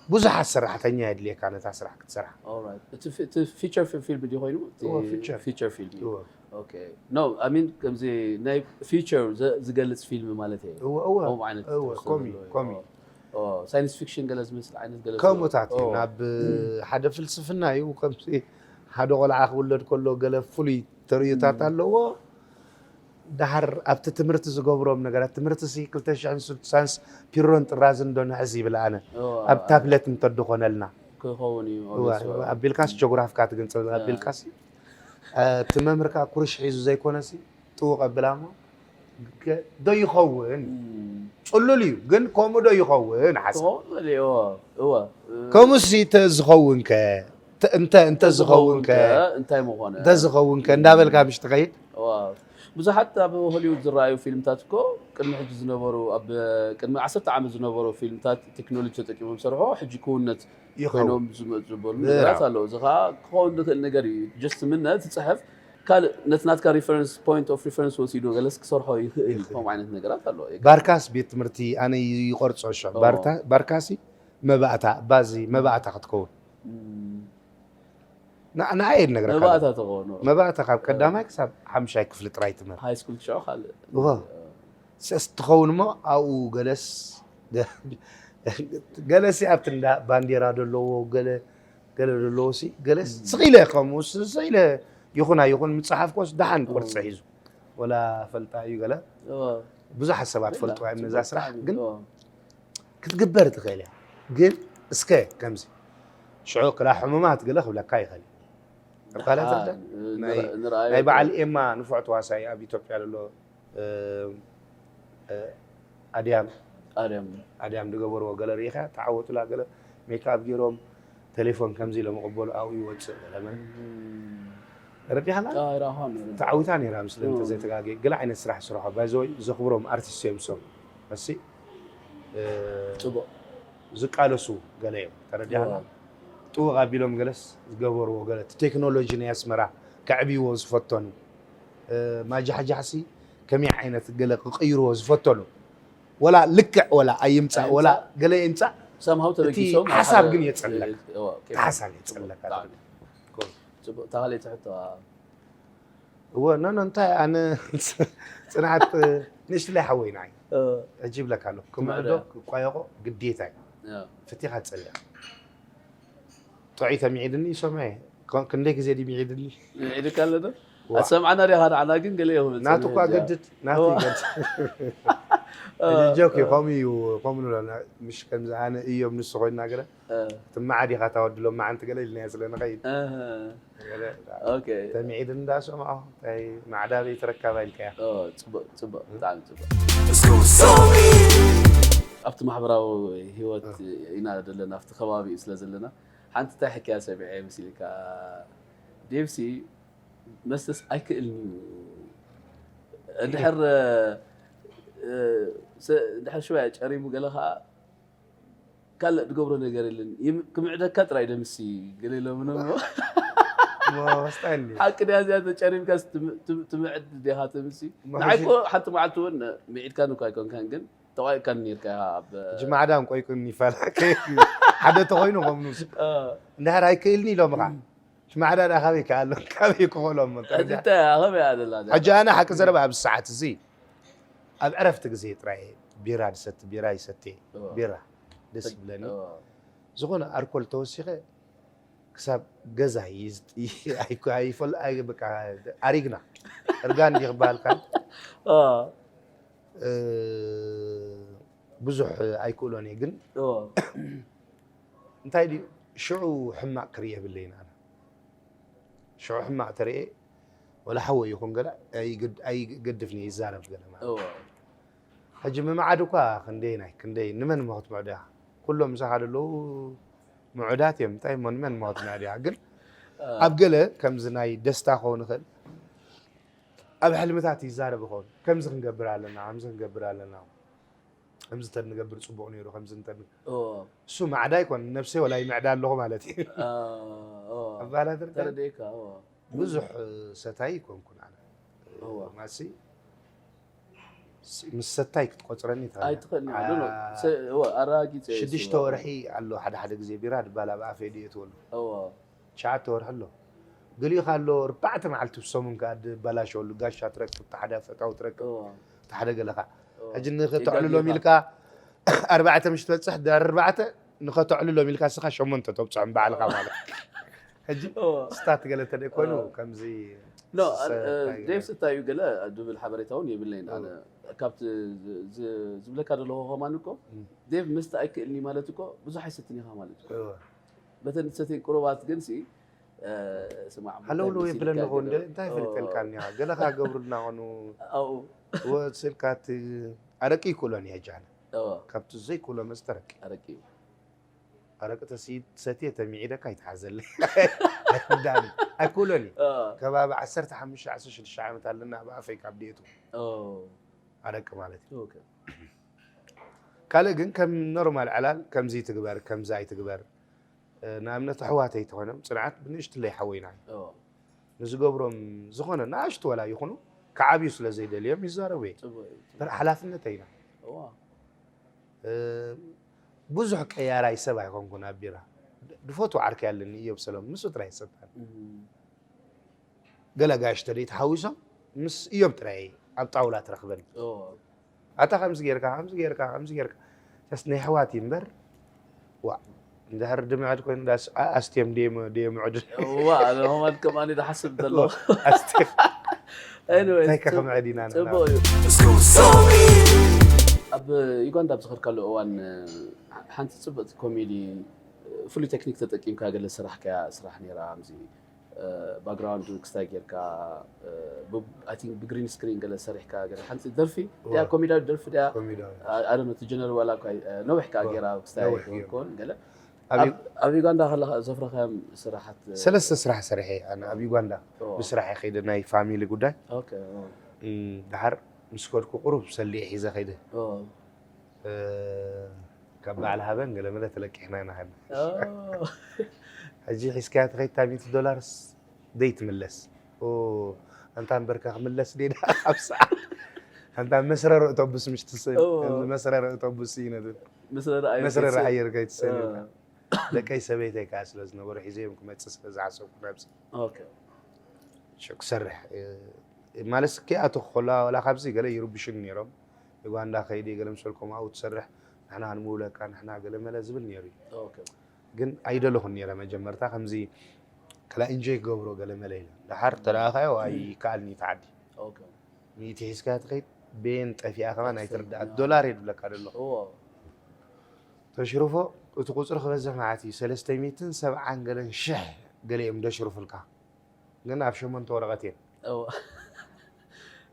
ብዙሓት ሰራሕተኛ የድልየካ ነታ ስራሕ ክትሰርሓ። እቲ ፊቸር ፊልም ድዩ ኮይኑ? እዎ፣ ፊቸር። ፊቸር ፊልም እዩ። እዎ። ኦኬ። ኖ፣ I mean ከምዚ ናይ ፊቸር ዝገልጽ ፊልም ማለት እዩ። እዎ፣ እዎ። ከምኡ ዓይነት እዎ፣ ትሕዝቶ ኮሚ- ዘለዎ እዩ። ኮሚ። ኦ፣ ሳይንስ ፊክሽን ገለ ዝመስል ዓይነት ገለ ከምኡታት እዩ። ኦ። ናብ ሓደ ፍልስፍና እዩ። ከምዚ ሓደ ቆልዓ ክውለድ ከሎ ገለ ፍሉይ ተርእዮታት ኣለዎ። ደሓር ኣብቲ ትምህርቲ ዝገብሮም ነገራት ትምህርቲ ሲ ክልተ ሽሕን ስሳንስ ፒሮን ጥራዝን ዶ ንሕዝ ይብል ኣነ ኦ፣ ኣብ ታብለት እንተድኾነልና ክኸውን እዩ። እዋ፣ ኣቢልካስ ጆግራፍካ ትግንጽል ኣቢልካስ እቲ መምህርካ ኩርሽ ሒዙ ዘይኮነሲ ጥውቕ ኣብላ እሞ ከ- ዶ ይኸውን? እም፣ ጽሉል እዩ ግን ከምኡ ዶ ይኸውን ሓሳብ ክኸውን ማለት እዩ። እወ፣ እወ። ከምኡሲ ተዝኸውን ከ ተ- እንተ እንተ ዝኸውን ከ እንታይ ምኾነ? እንተ ዝኸውን ከ እንዳበልካ ምሽ ትኸይድ እዋ። ብዙሓት ኣብ ሆሊውድ ዝረኣዩ ፊልምታት እኮ ቅድሚ ሕጂ ዝነበሩ ኣብ ቅድሚ ዓሰርተ ዓመት ዝነበሩ ፊልምታት ቴክኖሎጂ ተጠቂሞም ሰርሖ ሕጂ ክውነት ይኸውን ኮይኖም ዝመ- ዝበሉ ነገራት ኣለዉ። እዚ ከዓ ክኸውን ዝኽእል ነገር እዩ። ጀስት ምነ ትፅሕፍ ካልእ ነቲ ናትካ ሪፈረንስ ፖይንት ኦፍ ሪፈረንስ ወሲዱ ገለስ ክሰርሖ ይኽእል እዩ። ከምኡ ዓይነት ነገራት ኣለዎ። ባርካስ ቤት ትምህርቲ ኣነ ይቆርጾ ሸ ኦ። ባርካሲ መባእታ ባዚ መባእታ ክትከውን እም፣ ንዓየ ነግረካ መባእታ ተኾኑ መባእታ ካብ ቀዳማይ ክሳብ ሓምሻይ ክፍሊ ጥራይ ትምህርቲ ሃይ ስኩል ትሽዖ ካልእ እዋ። ሰስ ትኸውን እሞ ኣብኡ ገለስ ገለሲ ኣብቲ እንዳ ባንዴራ ዘለዎ ገለ ገለ ዘለዎ ሲ ገለስ ስኺለ ከምኡ ስኺለ ይኹን ኣይኹን ምፅሓፍ ኮስ ደሓን ቁርፂ ሒዙ ወላ ፈልጣ እዩ ገለ ብዙሓት ሰባት ፈልጥዋ እዮም ነዛ ስራሕ ግን ክትግበር ትኽእል እያ ግን እስከ ከምዚ ሽዑ ክላ ሕሙማት ገለ ክብለካ ይኽእል እዩ። ርካላ ትርዳ ናይ በዓል ኤማ ንፉዕ ተዋሳይ ኣብ ኢትዮጵያ ዘሎ ኣድያም ኣድያም ኣድያም ዝገበርዎ ገለ ርኢኻ ተዓወቱላ ገለ ሜክኣፕ ገይሮም ቴሌፎን ከምዚ ኢሎም ይቕበሉ ኣብኡ ይወፅእ ገለ መን ረዲኻና ራኻ ተዓዊታ ነይራ ምስለ እንተዘይተጋገ ገለ ዓይነት ስራሕ ስርሖ ባይዘወይ ዘኽብሮም ኣርቲስት እዮም ሶም እሲ ፅቡቅ ዝቃለሱ ገለ እዮም ተረዲኻና ጥውቕ ኣቢሎም ገለስ ዝገበርዎ ገለ እቲ ቴክኖሎጂ ናይ ኣስመራ ከዕብይዎ ዝፈተኑ ማጃሕጃሕሲ ከመይ ዓይነት ገለ ክቕይርዎ ዝፈተኑ ወላ ልክዕ ወላ ኣይምፃእ ወላ ገለ ይምፃእ ሰምሃው እቲ ተበጊሶም ሓሳብ ግን የፀለካ እቲ ሓሳብ የፀለካ ፅቡቅ ታኻለ ትሕቶ እወ ኖ ኖ እንታይ ኣነ ፅንዓት ንእሽትላይ ሓወይና እዩ ሕጂ ይብለካ ኣለኩ ክምዕዶ ክቋየቆ ግዴታ እዩ ፍቲኻ ትፀልያ ጥዑይ ተሚዒድኒ ይሰምዐ ክንደይ ግዜ ድዩ ሚዒድኒ ሚዒድካ ኣለዶ ኣሰምዓና ዲኻ ንዓና ግን ገለ እዮም ናቱ እኳ ገድድ ናቱ ይገድድ ጆክ እዩ ከምኡ እዩ ከምኡ ንብሎ ምሽ ከምዚ ኣነ እዮም ንሱ ኮይንና ገለ ትመዓድ ኢኻ ታወድሎም መዓንቲ ገለ ኢልናዮ ስለ ንኸይድ ተሚዒድ እንዳሰምዖ ታይ ማዕዳበይ ተረካባ ኢልካያ ፅቡቅ ፅቡቅ ብጣዕሚ ፅቡቅ ኣብቲ ማሕበራዊ ህይወት ኢና ዘለና ኣብቲ ከባቢ ስለ ዘለና ሓንቲ እንታይ ሕክያ ሰሚዐ መሲልካ ዴብሲ መስተስ ኣይክእልን እዩ እንድሕር እንድሕር ሽወያ ጨሪሙ ገለ ከዓ ካልእ ዝገብሮ ነገር የለን ክምዕደካ ጥራይ ደምሲ ገለ ኢሎምኖ ሓቂ ድያ እዚኣ ተጨሪምካ ትምዕድ ዲኻ ተምሲ ንዓይኮ ሓንቲ መዓልቲ እውን ምዒድካ እኳ ኣይኮንካን ግን ተቋይካ ኔርካ ኣብ ጅማዕዳን ቆይቁን ይፋላ ሓደ ተኮይኑ ከምኑስ እንድሕር ኣይክእልኒ ኢሎም ኻ ሽማዕዳ ዳ ካበይ ከኣሎ ካበይ ክኽእሎም ሕጂ እንታይ ከመይ ኣደላ ሕጂ ኣነ ሓቂ ዘረባ ኣብዚ ሰዓት እዚ ኣብ ዕረፍቲ ግዜ ጥራይ ቢራ ድሰቲ ቢራ ይሰቲ ቢራ ደስ ይብለኒ ዝኾነ ኣርኮል ተወሲኸ ክሳብ ገዛ ይዝ- ይዝ- ኣይኮ- ኣይፈል- ኣይ- በቃ ኣሪግና እርጋ እንዲ ክበሃል ካል እ፣ ብዙሕ ኣይክእሎን እየ ግን እንታይ ድዩ ሽዑ ሕማቅ ክርኢ የብለይን ኣነ ሽዑ ሕማቅ ተርእየ ወላ ሓወ ይኹን ገለ ኣይገድፍኒ ይዛረብ ገለ ማለት ሕጂ ምምዓድ እኳ ክንደይ ናይ ክንደይ ንመን ሞ ክትምዕዶ ኢኻ ኩሎም ምሳኻ ዘለዉ ምዑዳት እዮም እንታይ ሞ ንመን ሞ ክትምዕዶ ኢኻ ግን ኣብ ገለ ከምዚ ናይ ደስታ ክኸውን ይኽእል ኣብ ሕልምታት ይዛረብ ይኸውን ከምዚ ክንገብር ኣለና ከምዚ ክንገብር ኣለና ከምዚ እንተንገብር ጽቡቕ ነይሩ፣ ከምዚ እንተ እዎ እሱ ማዕዳ ኣይኮን፣ ነብሰይ ወላ ይምዕዳ ኣለኹ ማለት እዩ። አ፣ እዎ ኣባላት ርካ ተረዲእካ እዎ ብዙሕ ሰታይ ኣይኮንኩን ኣነ። እዎ ማሲ ምስ ሰታይ ክትቆጽረኒ ትኽእል። ኣይትኽእልኒ ኣሎ ነው። ሰ- እዎ ኣረጋጊጸ እየ ሽዱሽተ ስለ- ወርሒ ኣሎ ሓደ ሓደ ግዜ ቢራ ድባል ኣብ ኣፈይ ድእትወሉ እዎ ትሽዓተ ወርሒ ኣሎ። ገሊኡ ኣሎ ኣርባዕተ መዓልቲ ብሰሙን ከኣ ድበላሸወሉ፣ ጋሻ ትረክብ፣ ተሓደ ፈታው ትረክብ፣ እዎ ተሓደ ገለኻ እዎ። ሕጂ ንኸተዕልሎም የጋግኻ። ኢልካ ኣርባዕተ ምሽ ትበጽሕ፣ ድሕሪ ኣርባዕተ ንኸተዕልሎም ኢልካ እስኻ ሸሞንተ ተብጽሖም ባዕልኻ ማለት ሕጂ እዎ ስታት ገለ እንተ ደኣ ኮይኑ እዎ። ከምዚ ኖ ሰ- ዴቭ ገለ። ስታይ እዩ ገለ ድብል ሓበሬታ እውን የብለይን ኣነ ካብቲ ዝ- ዝ- ዝብለካ ዘለኹ ከማን እኮ እም። ዴቭ መስተ ኣይክእልኒ ማለት እኮ ብዙሕ ኣይሰትን ኢኻ ማለት እዩ እዎ። በተን ሰተን ቁሩባት ግን ሲ ስማዕ ሃለውለው እንታይ የብለኒ መሲልካ ኾን ገለ- እንታይ ኦ፣ ፈልጠልካኒ ኢኻ ገለኻ ገብሩልና ኾኑ ኣብኡ ወስልካ እቲ ኣረቂ ይክእሎን እየ ጃነ እዎ ካብቲ ዘይክእሎ መስተ ኣረቂ ኣረቂ እዩ ኣረቂ ተሲ- ሰትየ ተሚዒደካ ይትሓዘለይ ኣይክእሎን እዩ ኦ፣ ከባቢ ዓሰርተ ሓሙሽተ ዓሰርተ ሽዱሽተ ዓመት ኣለና ኣብ ኣፈይ ካብ ድየቱ ኦ፣ ኣረቂ ማለት እዩ ኦኬ ካልእ ግን ከም ኖርማል ዕላል ከምዚ ትግበር ከምዚ ኣይትግበር ንኣብነት ኣሕዋተይ ተኾይኖም ፅንዓት ብንእሽትለይ ሓወይና እዩ ኦ፣ ንዝገብሮም ዝኾነ ንኣሽቱ ወላ ይኹኑ ክዓብዩ ስለ ዘይደልዮም ይዛረቡ እየ ጽቡቕ እዩ በር ሓላፍነት ኣይና እዋ ብዙሕ ቀያራይ ሰብ ኣይኮንኩን ኣብ ቢራ ድፈቱ ዓርከይ ኣለኒ እዮብ ሰሎም ምስኡ ጥራይ ይሰታን እም፣ ገለ ጋሽ ተደይ ተሓዊሶም ምስ እዮብ ጥራይ ኣብ ጣውላ ትረኽበኒ ኦ፣ ኣታ ከምዚ ጌርካ ከምዚ ጌርካ ከምዚ ጌርካ ስ ናይ ኣሕዋት እዩ እምበር ዋ እንድሕር ድምዕድ ኮይኑ ዳስ ኣስትዮም ድየምዕድ እዋ ኣነ ሆማን ከማኒ ዝሓስብ ዘሎ ኣስትዮም Anyway እንታይ ከ ከምዕድ ኢና ንሕና? ጽቡቕ እዩ ኣብ ዩጋንዳ ኣብ ዝኸድካሉ እዋን ሓንቲ ጽብቕቲ ኮሜዲ ፍሉይ ቴክኒክ ተጠቂምካ ገለ ስራሕካያ ስራሕ ነይራ ኣብዚ ባክግራውንድ ክስታይ ጌርካ ብግሪን ስክሪን ገለ ሰሪሕካ ገለ ሓንቲ ደርፊ ያ ኮሜዳዊ ደርፊ ያ ኮሜዳዊ ኣደነ እቲ ጀነር ዋላ እኳ ነዊሕ ከኣ ጌራ ክስታይ ነዊሕ ጌራ። ክኸውን ገለ ኣብ- ኣብ ዩጋንዳ ከለኻ ዘፍረኻዮም ስራሓት ሰለስተ ስራሕ ሰሪሐ ኣነ ኣብ ዩጋንዳ ኦ፣ ብስራሕ ከይደ ናይ ፋሚሊ ጉዳይ ኦኬ፣ ኦ፣ እም፣ ድሓር ምስ ከድኩ ቁሩብ ሰሊዐ ሒዘ ከይደ ኦ፣ እ፣ ካብ በዓል ሃበን ገለ መለ ተለቂሕና ኢና ከና ኦ፣ ሕጂ ሒዝካያ ተኸይድታ ሚእቲ ዶላርስ ዘይትምለስ ኦ፣ ኣንታ እምበርካ ክምለስ ዴዳ ኣብ ሰዓት ኣንታ መስረር ኣውቶቡስ ምሽ ትስእል ኦ። መስረር ኣውቶቡስ እዩ ነብል መስረር ኣየር መስረር ከይትስእል። ኣየር ከይትስእል ኦ። ኢልካ ደቀይ ሰበይተይ ከኣ ስለ ዝነበሩ ሒዘዮም ክመጽእ ስለ ዝሓሰብኩ ናብዚ ኦኬ። ሸ- ክሰርሕ እ፣ ማለት ከይኣተኹ ከሎ ዋላ ካብዚ ገለ ይርብሹኒ ነይሮም ዩጋንዳ ከይዲ ገለ ምሰልኩም ኣብኡ ትሰርሕ ንሕና ክንምውለካ ንሕና ገለ መለ ዝብል ነይሩ እዩ ኦኬ። ግን ኣይደለኹን ነይረ መጀመርታ ከምዚ ከላ ኢንጆይ ክገብሮ ገለ መለ ኢለ ድሓር ተረኣኻዮ ኣይከኣልኒ ተዓዲ ኦኬ። ሚእቲ ሒዝካ ትኸይድ ቤን ጠፊኣ ከማን ኣይትርዳኣ ኣይትርዳኣ። ዶላር እየ ድብለካ ደለኹ እዎ። ተሽርፎ እቲ ቁፅሪ ክበዝሕ መዓት እዩ ሰለስተ ሚእትን ሰብዓን ገለን ሽሕ ገለ እዮም ደሽርፉልካ ግን ኣብ ሸሞንተ ወረቐት እየን እዎ።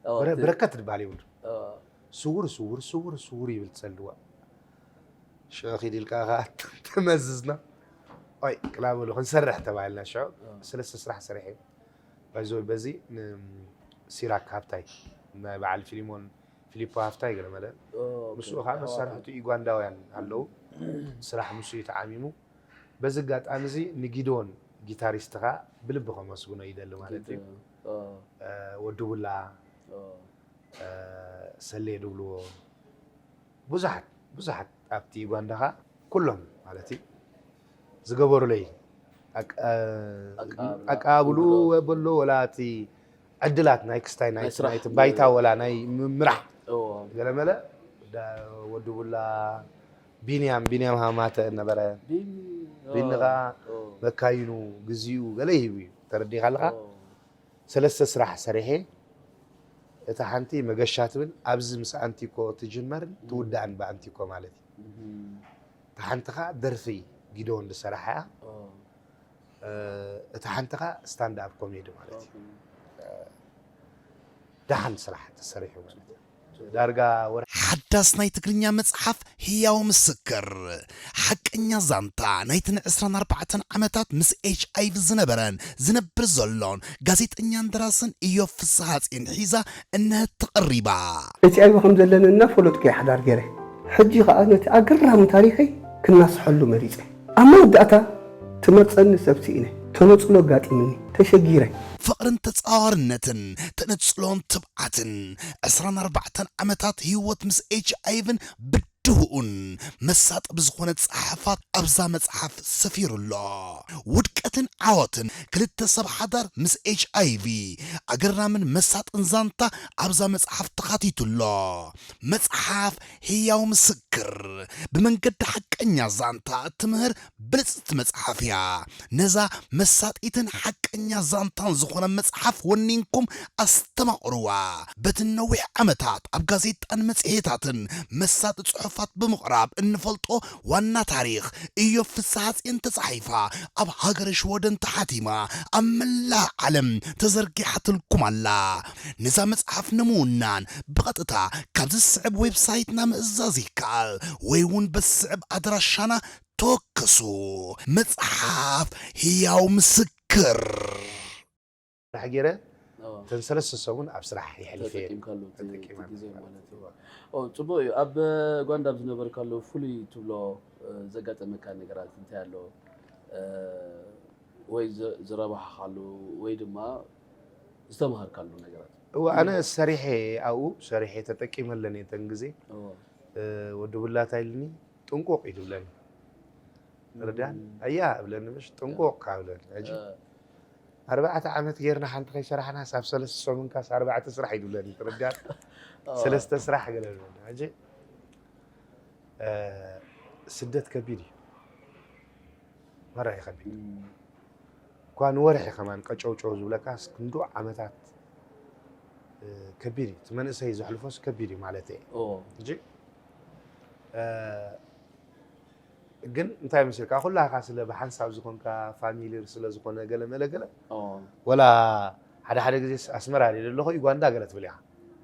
እዎ፣ ብረ- እቲ- ብረከት ድበሃል ይብሉ እዎ። ስውር ስውር ስውር ስውር ይብል ትሰልዋ ሽዑ ኪድ ኢልካ ከኣ ተመዝዝና ይ ክላበሉ ክንሰርሕ ተባሂልና ሽዑ ሰለስተ ስራሕ ሰሪሐ ባይዞ በዚ ንሲራክ ሃብታይ ናይ በዓል ፊሊሞን ፊሊፖ ሃፍታይ ገለ መለ ኦኬ። ምስኡ ከዓ መሳርሕቱ ዩጋንዳውያን ኣለዉ ስራሕ ምስኡ እዩ ተዓሚሙ በዚ ኣጋጣሚ እዚ ንጊዶን ጊታሪስት ከዓ ብልቢ ከመስግኖ ይደሊ ማለት እዩ ኦ፣ ወዲ ቡላ ኦ፣ ሰሌ ድብልዎ ብዙሓት ብዙሓት ኣብቲ ዩጋንዳ ከዓ ኩሎም ማለት እዩ ዝገበሩለይ ኣቀ- ኣቀባብላ፣ ኣቀባብሉ እንግዶ። በሎ ወላ እቲ ዕድላት ናይ ክስታይ ናይ ናይ ስራሕ። ናይቲ ባይታ ወላ ናይ ምምራሕ እዎ። ገለመለ ዳ- ወዲ ቡላ ቢንያም ቢንያም ሃማተ ነበረ ቢኒ፣ ቢኒ ኦ፣ ከዓ ኦ፣ መካይኑግዚኡ ገለ ይህብ እዩ ተረዲኻ ኣለካ ኦ። ሰለስተ ስራሕ ሰሪሐ እታ ሓንቲ መገሻ ትብል ኣብዚ ምስ ኣንቲኮ ትጅመርን ትውዳእን ብኣንቲኮ ማለት እዩ እም፣ እታ ሓንቲ ከዓ ደርፊ ጊዶን ዝሰራሓ እያ ኦ፣ እ፣ እታ ሓንቲ ከዓ ስታንድ ኣፕ ኮሜዲ ማለት እዩ ኦኬ። ደሓን ስራሕ ተሰሪሑ ማለት እዩ ዳርጋ ወርሒ ሓዳስ ናይ ትግርኛ መጽሓፍ ህያው ምስክር ሓቀኛ ዛንታ ናይተን ዕስራን ኣርባዕተን ዓመታት ምስ ኤች ኣይቪ ዝነበረን ዝነብር ዘሎን ጋዜጠኛን ደራስን እዮብ ፍስሃጽዮን ሒዛ እነሀት ተቐሪባ። ኤች ኣይቪ ከም ዘለኒ እናፈለጥኩ እየ ሓዳር ገይረ ሕጂ ኸኣ ነቲ ኣገራሚ ታሪኸይ ክናስሐሉ መሪጸ። ኣብ መወዳእታ ትመርጸኒ ሰብ ስኢነ። ተነጽሎ ኣጋጢምኒ። ተሸጊረ። ፍቕርን ተጻዋርነትን፣ ተነጽሎን ትብዓትን፣ ዕስራን ኣርባዕተን ዓመታት ህይወት ምስ ኤች ኣይ ቪን ብድሆኡን መሳጢ ብዝኾነ ጸሓፋት ኣብዛ መጽሓፍ ሰፊሩ ኣሎ። ውድቀትን ዓወትን ክልተ ሰብ ሓዳር ምስ ኤች ኣይ ቪ፣ ኣገራምን መሳጥን ዛንታ ኣብዛ መጽሓፍ ተኻቲቱ ኣሎ። መጽሓፍ ህያው ምስክር፣ ብመንገዲ ሓቀኛ ዛንታ እትምህር ብልጽቲ መጽሓፍ እያ። ነዛ መሳጢትን ሓቀኛ ዛንታን ዝኾነ መጽሓፍ ወኒንኩም ኣስተማቕርዋ። በቲ ነዊሕ ዓመታት ኣብ ጋዜጣን መጽሔታትን መሳጢ ጽሑፋት ብምቕራብ እንፈልጦ ዋና ታሪኽ እዮብ ፍስሓጽዮን ተጻሒፋ ኣብ ሃገረ ሽወደን ተሓቲማ ኣብ መላእ ዓለም ተዘርጊሓትልኩም ኣላ። ነዛ መጽሓፍ ንምውናን ብቐጥታ ካብዚ ዝስዕብ ዌብሳይትና ምእዛዝ ይከኣል ወይ እውን በዚ ዝስዕብ ኣድራሻና ተወከሱ። መጽሓፍ ህያው ምስክር። ስራሕ ገይረ ኣዎ። እተን ሰለስተ ሰሙን ኣብ ስራሕ የሕልፍ እየ። ተጠቂምካሉ እቲ፣ ተጠቂመ እቲ ግዜ ማለት ማለት እዩ። እዩ። ኦ፣ ጽቡቕ እዩ። ኣብ ጓንዳ ኣብ ዝነበርካሉ ፍሉይ ትብሎ፣ እ፣ ዘጋጠመካ ነገራት እንታይ ኣሎ? እ፣ ወይ ዘ-፣ ዝረባሕካሉ ወይ ድማ ዝተማሃርካሉ ነገራት? እወ፣ ኣነ ፍሉይ ሰሪሐ ኣብኡ፣ ሰሪሐ ተጠቂመለን እየ እተን ግዜ። እወ። እ፣ ወዲ ቡላታ ኢልኒ፣ ጥንቁቕ እዩ ዝብለኒ። ርዳን? እም። ኣያ እብለኒ፣ ምሽ ጥንቁቕ ካብ እብለኒ። ሕጂ እ። ኣርባዕተ ዓመት ጌርና ሓንቲ ከይሰራሕናስ ኣብ ሰለስተ ሰሙንካስ ኣርባዕተ ስራሕ እዩ ዝብለኒ። ትርዳን? ኦ። ሰለስተ ስራሕ ገለ ዝብለኒ። ሕጂ፣ እ፣ ስደት ከቢድ እዩ። መራ እዩ ከቢድ። እም። እኳ ንወርሒ ከማን ቀጨውጨው ዝብለካስ ክንድኡ ዓመታት፣ እ፣ ከቢድ እዩ። እቲ መንእሰይ ዘሕልፎስ ከቢድ እዩ ማለት እየ። ኦ። ሕጂ፣ እ፣ ግን እንታይ መሲልካ፣ ኩላኻ ስለ ብሓንሳብ ዝኾንካ፣ ፋሚሊር ስለ ዝኾነ፣ ገለ መለ ገለ፣ ኦ። ወላ ሓደ ሓደ ግዜስ ኣስመራ ድየ ዘለኹ፣ ዩጋንዳ ገለ ትብል ኢኻ።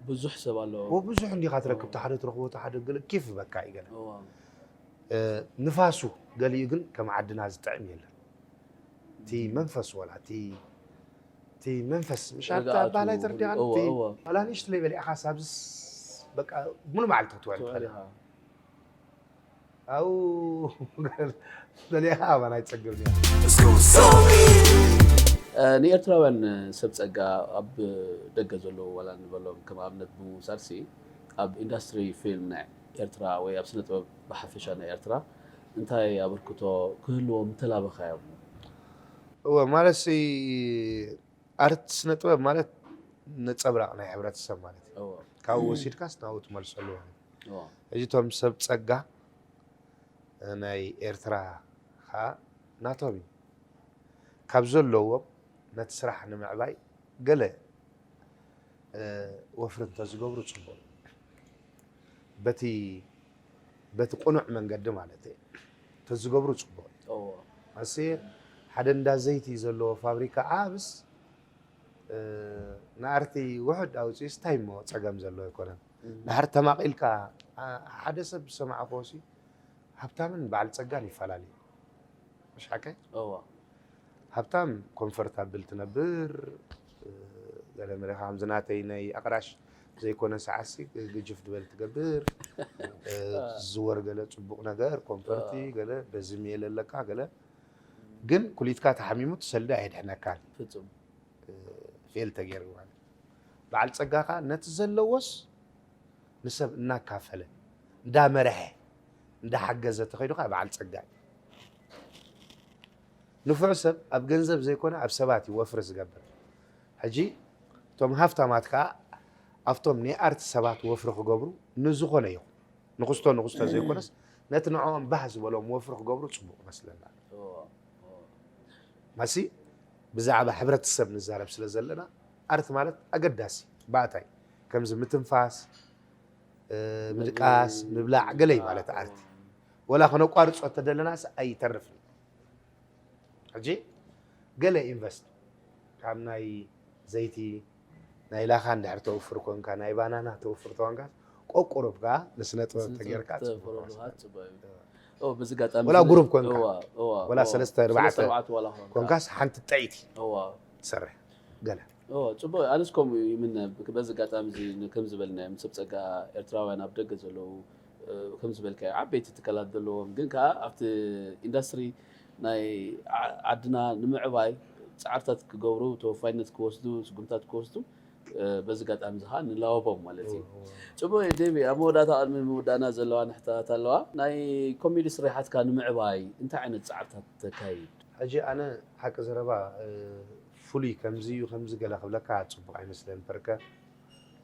ብዙሕ ሰብ ኣሎ። ወ-፣ ብዙሕ እንዲኻ ትረክብ፣ ኦ። እቲ ሓደ ትረኽቦ፣ እቲ ሓደ ገለ ኬፍ ይበካ እዩ ገለ። እዋ። እ፣ ንፋሱ ገሊኡ ግን ከም ዓድና ዝጥዕም የለን። እቲ እም። መንፈስ ወላ እቲ፣ እቲ መንፈስ፣ ምሽ ኣታ ርግኣቱ፣ ባህላይ ተርዲኣን፣ እዋ፣ እቲ እዋ። ወላ ንእሽትለይ በሊዕኻ ሳብስ በቃ ሙሉ መዓልቲ ክትውዕል ትውዕል ትኽእል። ኢኻ። ኣው፣ በሊዕኻ ኣባና ኣይትጸገብን እያ። እ፣ ንኤርትራውያን ሰብ ጸጋ ኣብ ደገ ዘለዉ ዋላ ንበሎም ከም ኣብነት ብምውሳድሲ፣ ኣብ ኢንዳስትሪ ፊልም ናይ ኤርትራ ወይ ኣብ ስነ ጥበብ ብሓፈሻ ናይ ኤርትራ እንታይ ኣበርክቶ ክህልዎም ምተላበኻዮም? እወ፣ ማለትሲ ኣርት ስነ ጥበብ ማለት ነጸብራቕ ናይ ሕብረተሰብ ማለት እዩ። እወ። ካብኡ ወሲድካስ ናብኡ ትመልሰሉ ማለት እዩ። እወ። ሕጂ እቶም ሰብ ጸጋ ናይ ኤርትራ ኸኣ ናቶም እዩ። ካብ ዘለዎም ነቲ ስራሕ ንምዕባይ ገለ፣ እ፣ ወፍሪ እንተዝገብሩ ጽቡቕ እዩ። በቲ፣ በቲ ቅኑዕ መንገዲ ማለት እዩ። እንተዝገብሩ ጽቡቕ እዩ። እወ። ኣሲ ሓደ እንዳ ዘይቲ ዘለዎ ፋብሪካ ዓብስ፣ እ፣ ንኣርቲ ውሑድ ኣውጺኡስ እንታይ እሞ ጸገም ዘለዎ ኣይኮነን። እም። ድሓር ተማቒልካ፣ ኣ-፣ ሓደ ሰብ ዝሰማዕክዎሲ ሃብታምን በዓል ጸጋን ይፈላለዩ። ምሽ ሓቀይ? እዋ። ሃብታም ኮምፈርታብል ትነብር፣ እ፣ ገለ መሪኻ ከምዚ ናተይ ናይ ኣቕራሽ ዘይኮነ ሰዓትሲ ግጅፍ ድበል ትገብር፣ እ፣ ትዝወር ገለ ጽቡቕ ነገር፣ ኮምፈርቲ፣ እ። ገለ በዚ ሜል ኣለካ፣ ገለ። ግን ኩሊትካ ተሓሚሙ ትሰልዲ ኣየድሕነካን። ፍጹም። እ፣ ፌል ተገይሩ ማለት። በዓል ጸጋ ኸኣ ነቲ ዘለዎስ ንሰብ እናካፈለ፣ እንዳመርሐ፣ እንዳሓገዘ ተኸይዱ ኸኣ በዓል ጸጋ እዩ። ንፉዕ ሰብ ኣብ ገንዘብ ዘይኮነ ኣብ ሰባት እዩ ወፍሪ ዝገብር። ሕጂ እቶም ሃፍታማት ከኣ ኣብቶም ናይ ኣርት ሰባት ወፍሪ ክገብሩ ንዝኾነ ይኹን ንኽስቶ ንኽስቶ ዘይኮነስ ነቲ ንዕኦም ባህ ዝበሎም ወፍሪ ክገብሩ ጽቡቕ መስለና። እዎ፣ እዎ። ማሲ ብዛዕባ ሕብረተሰብ ንዛረብ ስለ ዘለና ኣርት ማለት ኣገዳሲ ባእታይ ከምዚ ምትንፋስ፣ እ፣ ምድቃስ፣ ምብላዕ ገለ እዩ ማለት ኣርት። ወላ ከነቋርጾ ተደለናስ ኣይተርፍን። ሕጂ ገለ ኢንቨስት ካብ ናይ ዘይቲ ናይ ላኻ እንድሕር ተውፍር ኮንካ ናይ ባናና ተውፍር ተኮንካ ቆቁሩብ ከኣ ንስነ ጥበብ ስነ ተጌርካ ጥበብ ጽቡቅ ተፈረሉ መስለኒ። ጽቡቅ እዩ። ኦ፣ በዚ ኣጋጣሚ ወላ እዚ ግሩፕ ኮንካ፣ እዋ፣ እዋ፣ ወላ እዋ። ሰለስተ ኣርባዕተ ሰለስተ ኣርባዕተ ዋላ ኮንካ። ኮንካስ ሓንቲ ጥዕይቲ እዋ። ትሰርሕ ገለ። እዋ፣ ጽቡቅ። ኣነስ ከምኡ ይምነ። በዚ ኣጋጣሚ እዚ ን-፣ ከም ዝበልናዮ፣ ምስ ሰብ ጸጋ ኤርትራውያን ኣብ ደገ ዘለዉ፣ ከም ዝበልካዮ ዓበይቲ ትካላት ዘለዎም፣ ግን ከኣ ኣብቲ ኢንዳስትሪ ናይ ዓ-፣ ዓድና ንምዕባይ ጻዕርታት ክገብሩ፣ ተወፋይነት ክወስዱ፣ ስጉምታት ክወስዱ፣ እ፣ በዚ ኣጋጣሚ እዚ ከኣ ንላወቦም ማለት እዩ። እወ፣ እወ። ጽቡቕ እዩ ዴቪ፣ ኣብ መወዳእታ ቅድሚ ምውዳእና ዘለዋ ንሕታት ኣለዋ። ናይ ኮሜዲ ስራሓትካ ንምዕባይ እንታይ ዓይነት ጻዕርታት ተካይድ? ሕጂ ኣነ ሓቂ ዘረባ፣ እ፣ ፍሉይ ከምዚ እዩ፣ ከምዚ ገለ ክብለካ ጽቡቕ ኣይመስለን። ፐርከ፣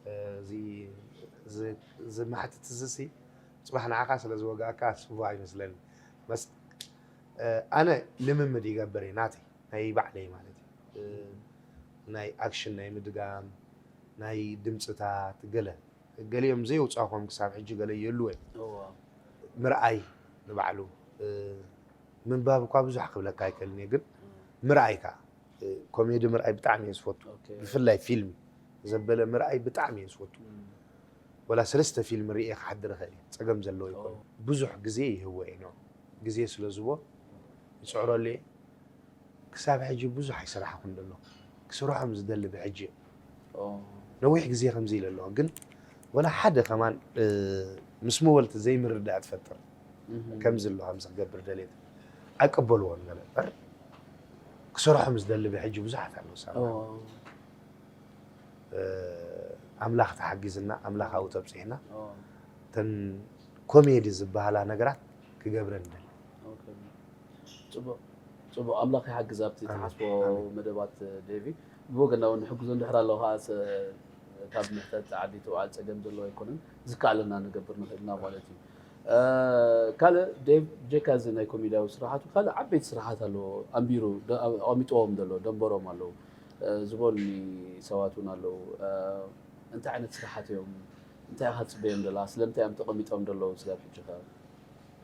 እ፣ እዚ፣ እዚ፣ እዚ ማሕትት እዚ ሲ ጽባሕ ንዓኻ ስለ ዝወግኣካ ጽቡቕ ኣይመስለኒ። መስ-፣ እ፣ ኣነ ልምምድ ይገብር እየ፣ ናተይ፣ ናይ ባዕለይ ማለት እዩ። እ፣ ናይ ኣክሽን ናይ ምድጋም፣ ናይ ድምጽታት ገለ፣ ገሊኦም ዘየውጻእኩም ክሳብ ሕጂ ገለ ይህልዉ እዮም። እዋ። ምርኣይ ንባዕሉ፣ እ፣ ምንባብ እኳ ብዙሕ ክብለካ ኣይክእልን እየ፣ ግን እም። ምርኣይ ከኣ፣ እ፣ ኮሜዲ ምርኣይ ብጣዕሚ እየ ዝፈቱ። ኦኬ። ብፍላይ ፊልም ዘበለ ምርኣይ ብጣዕሚ እየ ዝፈቱ። እም። ወላ ሰለስተ ፊልም ርእየ ክሓድር እኽእል እየ። ጸገም ዘለዎ ኦ። ኣይኮነን። ብዙሕ ግዜ ይህቦ እየ፣ ንዑ። ግዜ ስለ ዝህቦ ይጽዕረሉ እየ። ክሳብ ሕጂ ብዙሕ ኣይሰራሕኩን ዘሎ። ክሰርሖም ዝደሊ ብሕጂ እዮም። ኦ። ነዊሕ ግዜ ከምዚ ኢለ ኣለኹ። ግን ወላ ሓደ ከማን፣ እ፣ ምስ መወልቲ ዘይምርዳእ ትፈጥር። እህ። ከምዚ ኣሎ፣ ከምዚ ክገብር ደልየ ኣይቅበልዎን ገለ እምበር፣ ክሰርሖም ዝደሊ ብሕጂ ብዙሓት ኣለዉ ሰባት። ኦ። እ፣ ኣምላኽ ተሓጊዝና፣ ኣምላኻዊ ተብጺሕና፣ ኦ። እተን ኮሜዲ ዝበሃላ ነገራት ክገብረን ይደሊ። ኦኬ። ጽቡቕ፣ ጽቡቕ። ኣምላኽ ይሓግዝ ኣብቲ ኣሜን። ትሓስቦ ኣሜን። መደባት፣ ዴቪ። ብወገንና እውን ንሕግዞ እንድሕር ኣለዉ ከኣ፣ ሰ-፣ ካብ ምሕተት ዓዲ ትውዓል ጸገም ዘለዎ ኣይኮነን። ዝከኣለና ንገብር ንኽእል ኢና ማለት እዩ። እ፣ ካልእ ዴቭ፣ ብጀካ እዚ ናይ ኮሜድያዊ ስራሓቱ ካልእ ዓበይቲ ስራሓት ኣለዎ ኣንቢሩ ደ-፣ ኣቐሚጥዎም ዘሎ ደንበሮም ኣለዉ፣ እ፣ ዝበሉኒ ሰባት እውን ኣለዉ። እ፣ እንታይ ዓይነት ስራሓት እዮም? እንታይ ኢኻ ትጽበዮም ደላ? ስለምንታይ እዮም ተቐሚጦም ደለዉ ስጋብ ሕጂ ከ?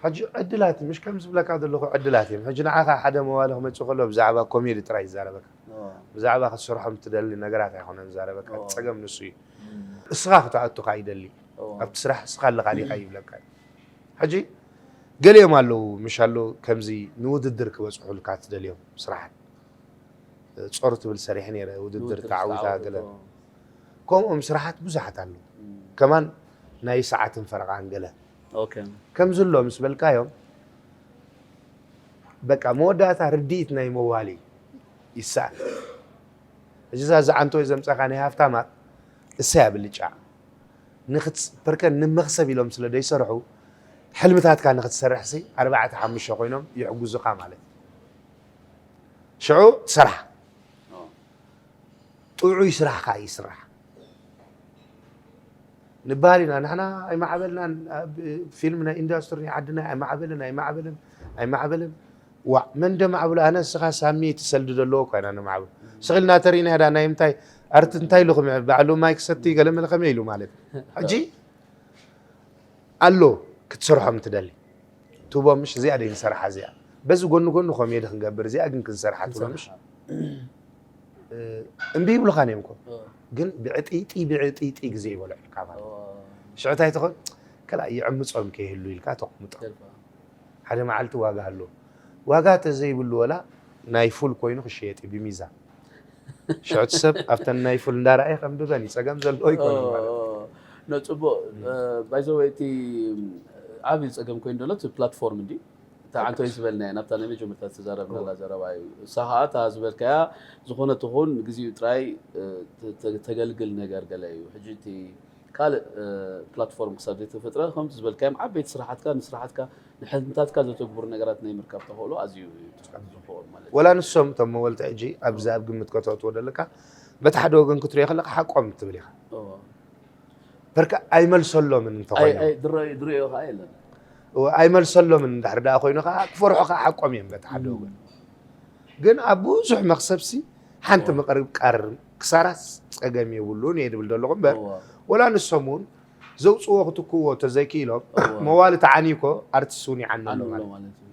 ሕጂ ዕድላት፣ ምሽ ከም ዝብለካ ዘለኹ ዕድላት እዮም። ሕጂ ንዓኻ ሓደ መዋሊ ክመጽእ ከሎ ብዛዕባ ኮሜዲ ጥራይ ይዛረበካ። ኣዎ። ብዛዕባ ክትሰርሖም ትደሊ ነገራት ኣይኮነን ዝዛረበካ። ኣዎ። እቲ ጸገም ንሱ እዩ። እም። እስኻ ክትኣቱ ከኣ ይደሊ። ኣዎ። ኣብቲ ስራሕ እስኻ ኣለኻ ዲኻ ይብለካ። ሕጂ ገሊኦም ኣለዉ፣ ምሽ ኣሎ ከምዚ ንውድድር ክበጽሑልካ ትደልዮም ስራሓት። ጾር ትብል ሰሪሐ ነይረ፣ ውድድር ውድድር ተዓዊታ ተዓዊቱ፣ ገለ። ኣዎ። ከምኦም ስራሓት ብዙሓት ኣለዉ። እም። ከማን ናይ ሰዓትን ፈረቓን ገለ። ኦኬ። ከምዚ ኣሎ ምስ በልካዮም፣ በቃ መወዳእታ ርድኢት ናይ መዋሊ ይሰኣን። ሕጂ እዛ፣ እዛ ዓንቶይ ዘምጻኻ ናይ ሃፍታማት እሰያ ብልጫ። ንኽትስ-፣ ፐርከ ንመኽሰብ ኢሎም ስለ ደይሰርሑ፣ ሕልምታትካ ንኽትሰርሕሲ ኣርባዕተ ሓሙሽተ ኮይኖም ይሕጉዙኻ ማለት እዩ። ሽዑ ትሰርሓ። ኣዎ። ጥዑይ ስራሕ ከኣ ይስራሕ። ንበሃል ኢና፣ ንሕና ኣይማዕበልናን፣ ኣብ ፊልም ናይ ኢንዳስትሪ ናይ ዓድና ኣይማዕበልን፣ ኣይማዕበልን፣ ኣይማዕበልን። ዋእ፣ መን ደማዕብሎ? ኣነ ንስኻ ሳሚ ትሰልዲ ዘለዎ እኳ ኢና ነማዕብል። ስቕ ኢልና ተሪእና ሄዳ ናይ ምንታይ ኣርቲ እንታይ ኢሉ ክምዕብል? ባዕሉ ማይ ክሰቲ ገለ መለ ከመይ ኢሉ ማለት? ሕጂ ኣሎ ክትሰርሖም ትደሊ። ትቦ ምሽ እዚኣ ደይ ንሰርሓ እዚኣ። በዚ ጎኒ ጎኒ ኮሜዲ ክንገብር እዚኣ ግን ክንሰርሓ ትብሎ ምሽ? ክንሰርሓ። እ፣ እምቢ ይብሉኻን እዮም እኮ። እ። ግን ብዕጥይጥይ ብዕጥይጥይ ግዜ ይበልዑልካ ማለት። ኦ። ሽዑ እንታይ ትኾን? ከላ ይዕምጾም ከይህሉ ኢልካ ተቕምጦ። ገርባ። ሓደ መዓልቲ ዋጋ ኣለዎ። ዋጋ ተዘይብሉ ወላ ናይ ፉል ኮይኑ ክሸየጥ እዩ ብሚዛን። ሽዑ እቲ ሰብ ኣብተን ናይ ፉል እንዳረኣየ ከንብበን እዩ። ጸገም ዘለዎ ኣይኮነን ማለት። ኦ፣ ኖ፣ ጽቡቕ። እ። እ፣ ባይ ዘ ወይ፣ እቲ ዓብዪ ጸገም ኮይኑ ዘሎ እቲ ፕላትፎርም እንድዩ። እታ ዓንቶይ ዝበልናያ፣ ናብታ ናይ መጀመርታ ዝተዛረብናላ እወ። ዘረባ እዩ። እሳ ኸኣ እታ ዝበልካያ ዝኾነ ትኹን ንግዚኡ ጥራይ፣ እ፣ ተ-፣ ተ-፣ ተገልግል ነገር ገለ እዩ። ሕጂ እቲ ካልእ፣ እ፣ ፕላትፎርም ክሳብ ዘይተፈጥረ፣ ከምቲ ዝበልካዮም ዓበይቲ ስራሓትካ፣ ንስራሓትካ፣ ንሕልምታትካ ዘተግብሩ ነገራት ናይ ምርካብ ተኽእሎ ኣዝዩ እዩ ትሑት ዝኸውን ማለት እዩ። ወላ ንሶም እቶም መወልቲ ሕጂ ኣብዚ ኣብ ግምት ከተእትዎ ዘለካ፣ በቲ ሓደ ወገን ክትሪኦ ከለካ ሓቆም ትብል ኢኻ። እወ። በርካ ኣይመልሰሎምን ኣይ-፣ እንተኾይኑ። ኣይ-፣ ድረ-፣ ድርእዮ ኸዓ የለን። እወ፣ ኣይመልሰሎምን እንድሕር ደኣ ኮይኑ ኸዓ ክፈርሑ ኸዓ ሓቆም እዮም በቲ ሓደ እም። ወገን። ግን ኣብ ብዙሕ መኽሰብሲ ሓንቲ እወ። መቕርብ ቃር ክሳራስ ጸገም የብሉን እየ ድብል ዘለኹ እምበር፣ እወ። ወላ ንሶም እውን ዘውጽዎ ክትክዎ ተዘይክኢሎም፣ እወ። መዋሊ ተዓንዩ እኮ ኣርቲስት እውን ይዓኒ ኣሎ ዓኒ ኣሎ ማለት እዩ። ማለት እዩ።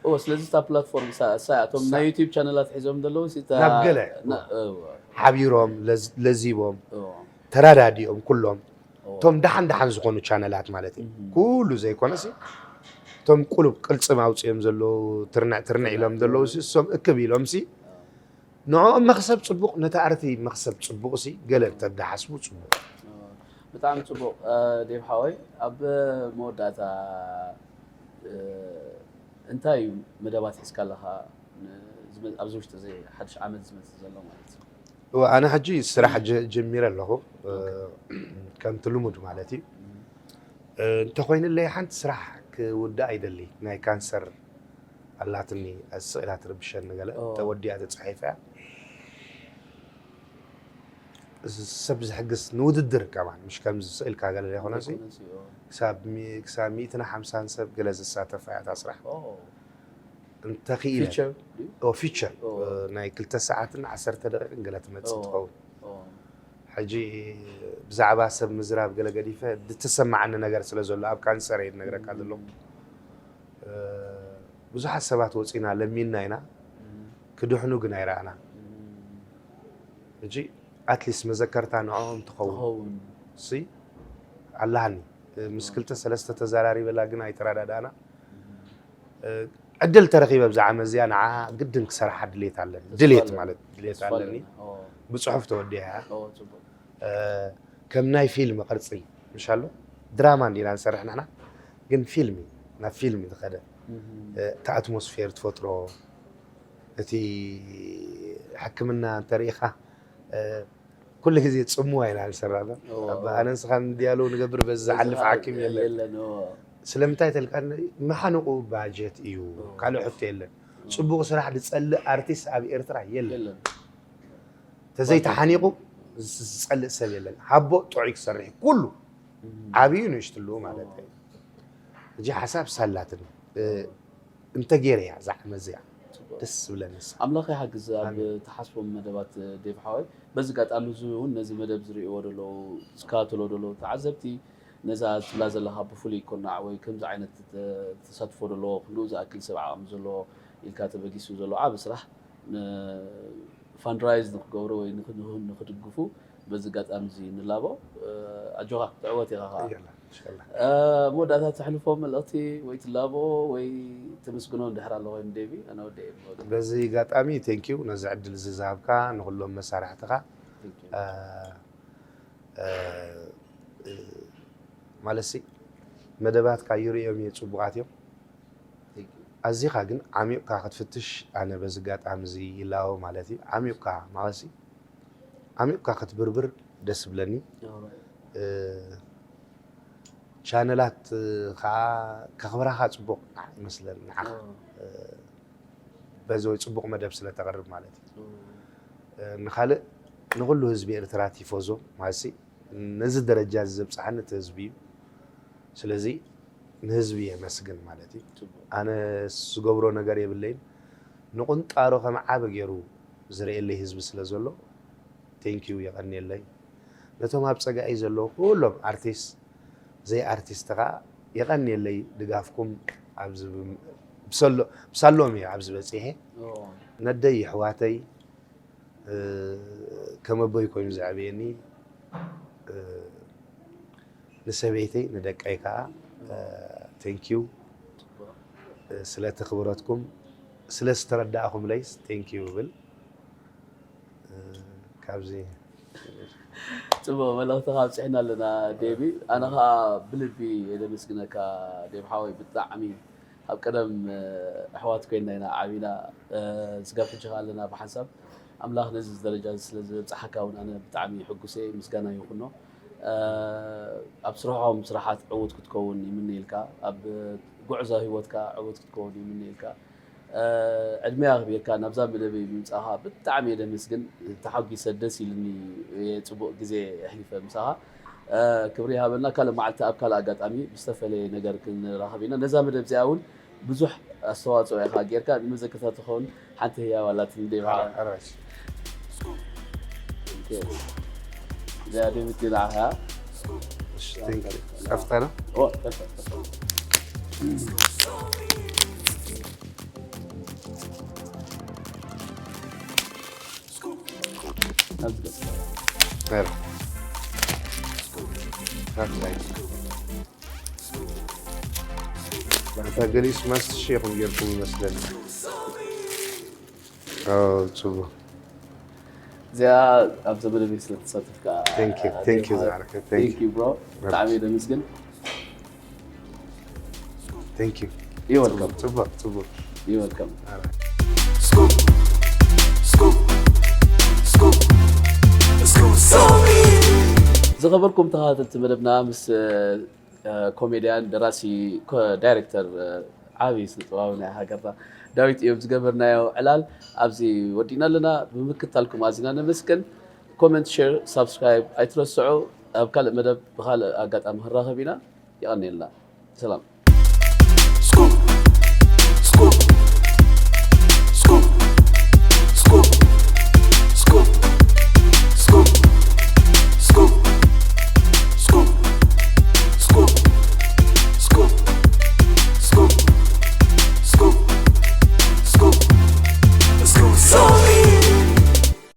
እወ፣ ስለዚ እታ ፕላትፎርም እሳ-፣ እሳ እያ። እቶም እሳ ናይ ዩቲዩብ ቻነላት ሒዞም ዘለዉ ሲ እታ ናብ ገለ ና-፣ እወ። ሓቢሮም፣ ለዝ-፣ ለዚቦም፣ እወ። ተራዳዲኦም ኩሎም፣ እወ። እቶም ደሓን ደሓን ዝኾኑ ቻነላት ማለት እዩ። እም። ኩሉ ዘይኮነሲ፣ እቶም ቁሉብ ቅልጽም ኣውጺኦም ዘለዉ፣ ትርንዕ ትርንዕ ኢሎም ዘለዉ ሲ፣ እሶም እክብ ኢሎም ሲ፣ ንዕኦም መኽሰብ ጽቡቕ፣ ነቲ ኣርቲ መኽሰብ ጽቡቕ ሲ፣ ገለ እንተደሓስቡ ጽቡቕ። እወ። ብጣዕሚ ጽቡቕ። ዴቭ ሓወይ፣ ኣብ መወዳእታ እንታይ እዩ መደባት ሒዝካ ኣለኻ? ኣብዚ ውሽጢ እዚ ሓድሽ ዓመት ዝመጽእ ዘሎ ማለት እዩ። ኣነ ሕጂ ስራሕ ጀሚረ ኣለኹ። ከምቲ ልሙድ ማለት እዩ። እንተኾይኑለይ ሓንቲ ስራሕ ክውዳእ ኣይደሊ። ናይ ካንሰር ኣላትኒ፣ ስቕ ኢላ ትርብሸኒ ገለ። ተወዲኣ ተጻሒፋ እያ። ሰብ ዝሕግዝ ንውድድር ከማን፣ ምሽ ከምዚ ስቕ ኢልካ ገለ ዘይኮነሲ፣ ክሳብ ሚእትን ሓምሳን ሰብ ገለ ዝሳተፋ እያ እታ ስራሕ። እንተኽኢለ ፊቸር ናይ ክልተ ሰዓትን ዓሰርተ ደቂቕን ገለ ትመፅእ ትኸውን። ሕጂ ብዛዕባ ሰብ ምዝራብ ገለ ገዲፈ፣ ዝተሰማዓኒ ነገር ስለ ዘሎ፣ ኣብ ካንሰር እየ ዝነግረካ ዘለኹ። ብዙሓት ሰባት ወፂና ለሚንና ኢና፣ ክድሕኑ ግን ኣይረኣና። ሕጂ ኣትሊስት መዘከርታ ንዕኦም ትኸውን። ሲ ኣላሃኒ ምስ ክልተ ሰለስተ ተዘራሪበላ ግን ኣይተረዳዳእና። ዕድል ተረኺበ ብዛ ዓመት እዚኣ ንዓ ግድን ክሰርሓ ድሌት ኣለኒ። ድሌት ማለት ድሌት ኣለኒ። ብፅሑፍ ተወዲያ እያ። ከም ናይ ፊልም ቅርፂ፣ ምሽ ኣሎ፣ ድራማ እንዲና ንሰርሕ ንሕና፣ ግን ፊልም እዩ፣ ናብ ፊልም እዩ ዝኸደ። እቲ ኣትሞስፌር ትፈጥሮ፣ እቲ ሕክምና እንተሪኢኻ ኩሉ ግዜ ፅምዋ ኢና ንሰራና። ኣነ ንስኻን ዲያሎ ንገብር፣ በዚ ዝሓልፍ ሓኪም የለን። ስለምንታይ ተልካ፣ መሓንቑ ባጀት እዩ፣ ካልእ ሕቶ የለን። ፅቡቕ ስራሕ ዝፀልእ ኣርቲስት ኣብ ኤርትራ የለን። ተዘይተሓኒቑ ዝፀልእ ሰብ የለን። ሃቦ ጥዑይ ክሰርሕ ኩሉ ዓብዩ ንእሽትሉ ማለት እዩ። እጂ ሓሳብ ሳላትን እንተጌረያ ዛዕመ እዚኣ ደስ ዝብለኒ ንሳ። ኣምላኽ ይሓግዝ ኣብ ኣሜን። ትሓስቦም መደባት ዴቭ ሓወይ። በዚ ኣጋጣሚ እዚ እውን ነዚ መደብ ዝርእይዎ ዘለዉ ዝከታተልዎ ዘለዉ ተዓዘብቲ ነዛ ትብላ ዘለኻ ብፍሉይ ኮናዕ ወይ ከምዚ ዓይነት ተ- ተሳትፎ ዘለዎ ክንኡ ዝኣክል ሰብ ዓቕሚ ዘለዎ ኢልካ ተበጊሱ ዘሎ ዓቢ ስራሕ ን- ፋንድራይዝ ንክገብሩ ወይ ንክ- ንክ- ንክድግፉ በዚ ኣጋጣሚ እዚ ንላቦ። ኣጆኻ ትዕወት ኢኻ ከዓ። ያላ፣ ኢንሻላህ። መወዳእታ ተሕልፎ መልእኽቲ ወይ ትላቦ ወይ ትምስግኖ እንድሕር ኣሎ ኮይኑ ዴቪ ኣነ ወደ በዚ ኣጋጣሚ ቴንኪዩ ነዚ ዕድል እዚ ዝሃብካ ንኩሎም መሳርሕትኻ። ማለት ሲ መደባትካ ይርእዮም እየ፣ ፅቡቃት እዮም። ኣዚኻ ግን ዓሚቕካ ክትፍትሽ ኣነ በዚ ኣጋጣሚ እዚ ይላቦ ማለት እዩ። ዓሚቕካ ማለት ሲ ዓሚቕካ ክትብርብር ደስ ይብለኒ። ቻነላት ከዓ ከኽብራኻ ፅቡቕ ይመስለኒ ንዓኻ። በዚ ወይ ፅቡቕ መደብ ስለ ተቕርብ ማለት እዩ። ንኻልእ ንኹሉ ህዝቢ ኤርትራ ቲፎዞ ማለት ሲ ነዚ ደረጃ እዚ ዘብፅሓኒ እቲ ህዝቢ እዩ። ስለዚ ንህዝቢ የመስግን ማለት እዩ። ኣነ ዝገብሮ ነገር የብለይን። ንቁንጣሮ ከም ዓቢ ገይሩ ዝርእየለይ ህዝቢ ስለ ዘሎ ቴንኪዩ የቐንየለይ። ነቶም ኣብ ፀጋኢ ዘለዉ ኩሎም ኣርቲስት ዘይ ኣርቲስት ከዓ የቐንየለይ ድጋፍኩም ኣብዚ ብሰሎ- ብሳሎም እየ ኣብዚ በፂሐ። ነደይ የሕዋተይ ከም ኣቦይ ኮይኑ ዘዕበየኒ ንሰበይተይ ንደቀይ ከዓ ቴንኪዩ ስለቲ ክብረትኩም ስለ ዝተረዳእኹምለይስ ቴንኪዩ እብል። ካብዚ ፅቡቅ መልእክትካ ኣብፅሕና ኣለና ዴቪ። ኣነ ከዓ ብልቢ የደመስግነካ ዴቭ ሓወይ፣ ብጣዕሚ ኣብ ቀደም ኣሕዋት ኮይና ኢና ዓቢና፣ ስጋብ ሕጂ ከዓ ኣለና ብሓንሳብ። ኣምላኽ ነዚ ደረጃ እዚ ስለ ዘብፅሓካ እውን ኣነ ብጣዕሚ ሕጉስ እየ፣ ምስጋና ይኹኖ። ኣብ ስርሖም ስራሓት ዕዉት ክትከውን ይምነየልካ፣ ኣብ ጉዕዞ ህይወትካ ዕዉት ክትከውን ይምነየልካ። ዕድመ ኣኽቢርካ ናብዛ መደበይ ምምፃእኻ ብጣዕሚ እየ ደመስግን፣ ተሓጒሰ ደስ ኢልኒ እየ፣ ፅቡቕ ግዜ ኣሕሊፈ ምሳኻ። ክብሪ ይሃበልና፣ ካልእ መዓልቲ ኣብ ካልእ ኣጋጣሚ ብዝተፈለየ ነገር ክንራኸብ ኢና። ነዛ መደብ እዚኣ እውን ብዙሕ ኣስተዋፅኦ ኢኻ ጌርካ፣ ንመዘክርታ ትኸውን ሓንቲ ህያብ ኣላትኒ ዴቭ ሓወይ። እዚኣ ዴቪድ ግን ንዓኻ። ጸፍታ ነው። ገሊስ ማስት ሼኹም ጌርኩም ይመስለኒ። ጽቡቅ። እዚኣ ኣብ ዘመነ ቤት ስለተሳተፍካ Thank you, thank you ዝዓርከ፣ thank you። Thank you bro። ብጣዕሚ እየ ደመስግን። Thank you። You're welcome። ፅቡቅ ፅቡቅ። You're welcome። Scoop, scoop, scoop, scoop, sorry. ዝኸበርኩም ተኸታተልቲ መደብና ምስ ኮሜድያን ደራሲ ዳይሬክተር ዓብዪ ስነጥበባዊ ናይ ሃገርና ዳዊት እዮም ዝገበርናዮ ዕላል ኣብዚ ወዲእና ኣለና። ብምክታልኩም ኣዚና ነመስግን። ኮመንት፣ ሼር፣ ሳብስክራይብ ኣይትረስዑ። ኣብ ካልእ መደብ ብካልእ ኣጋጣሚ ክንራኸብ ኢና። የቐንየልና። ሰላም። Scoop, scoop,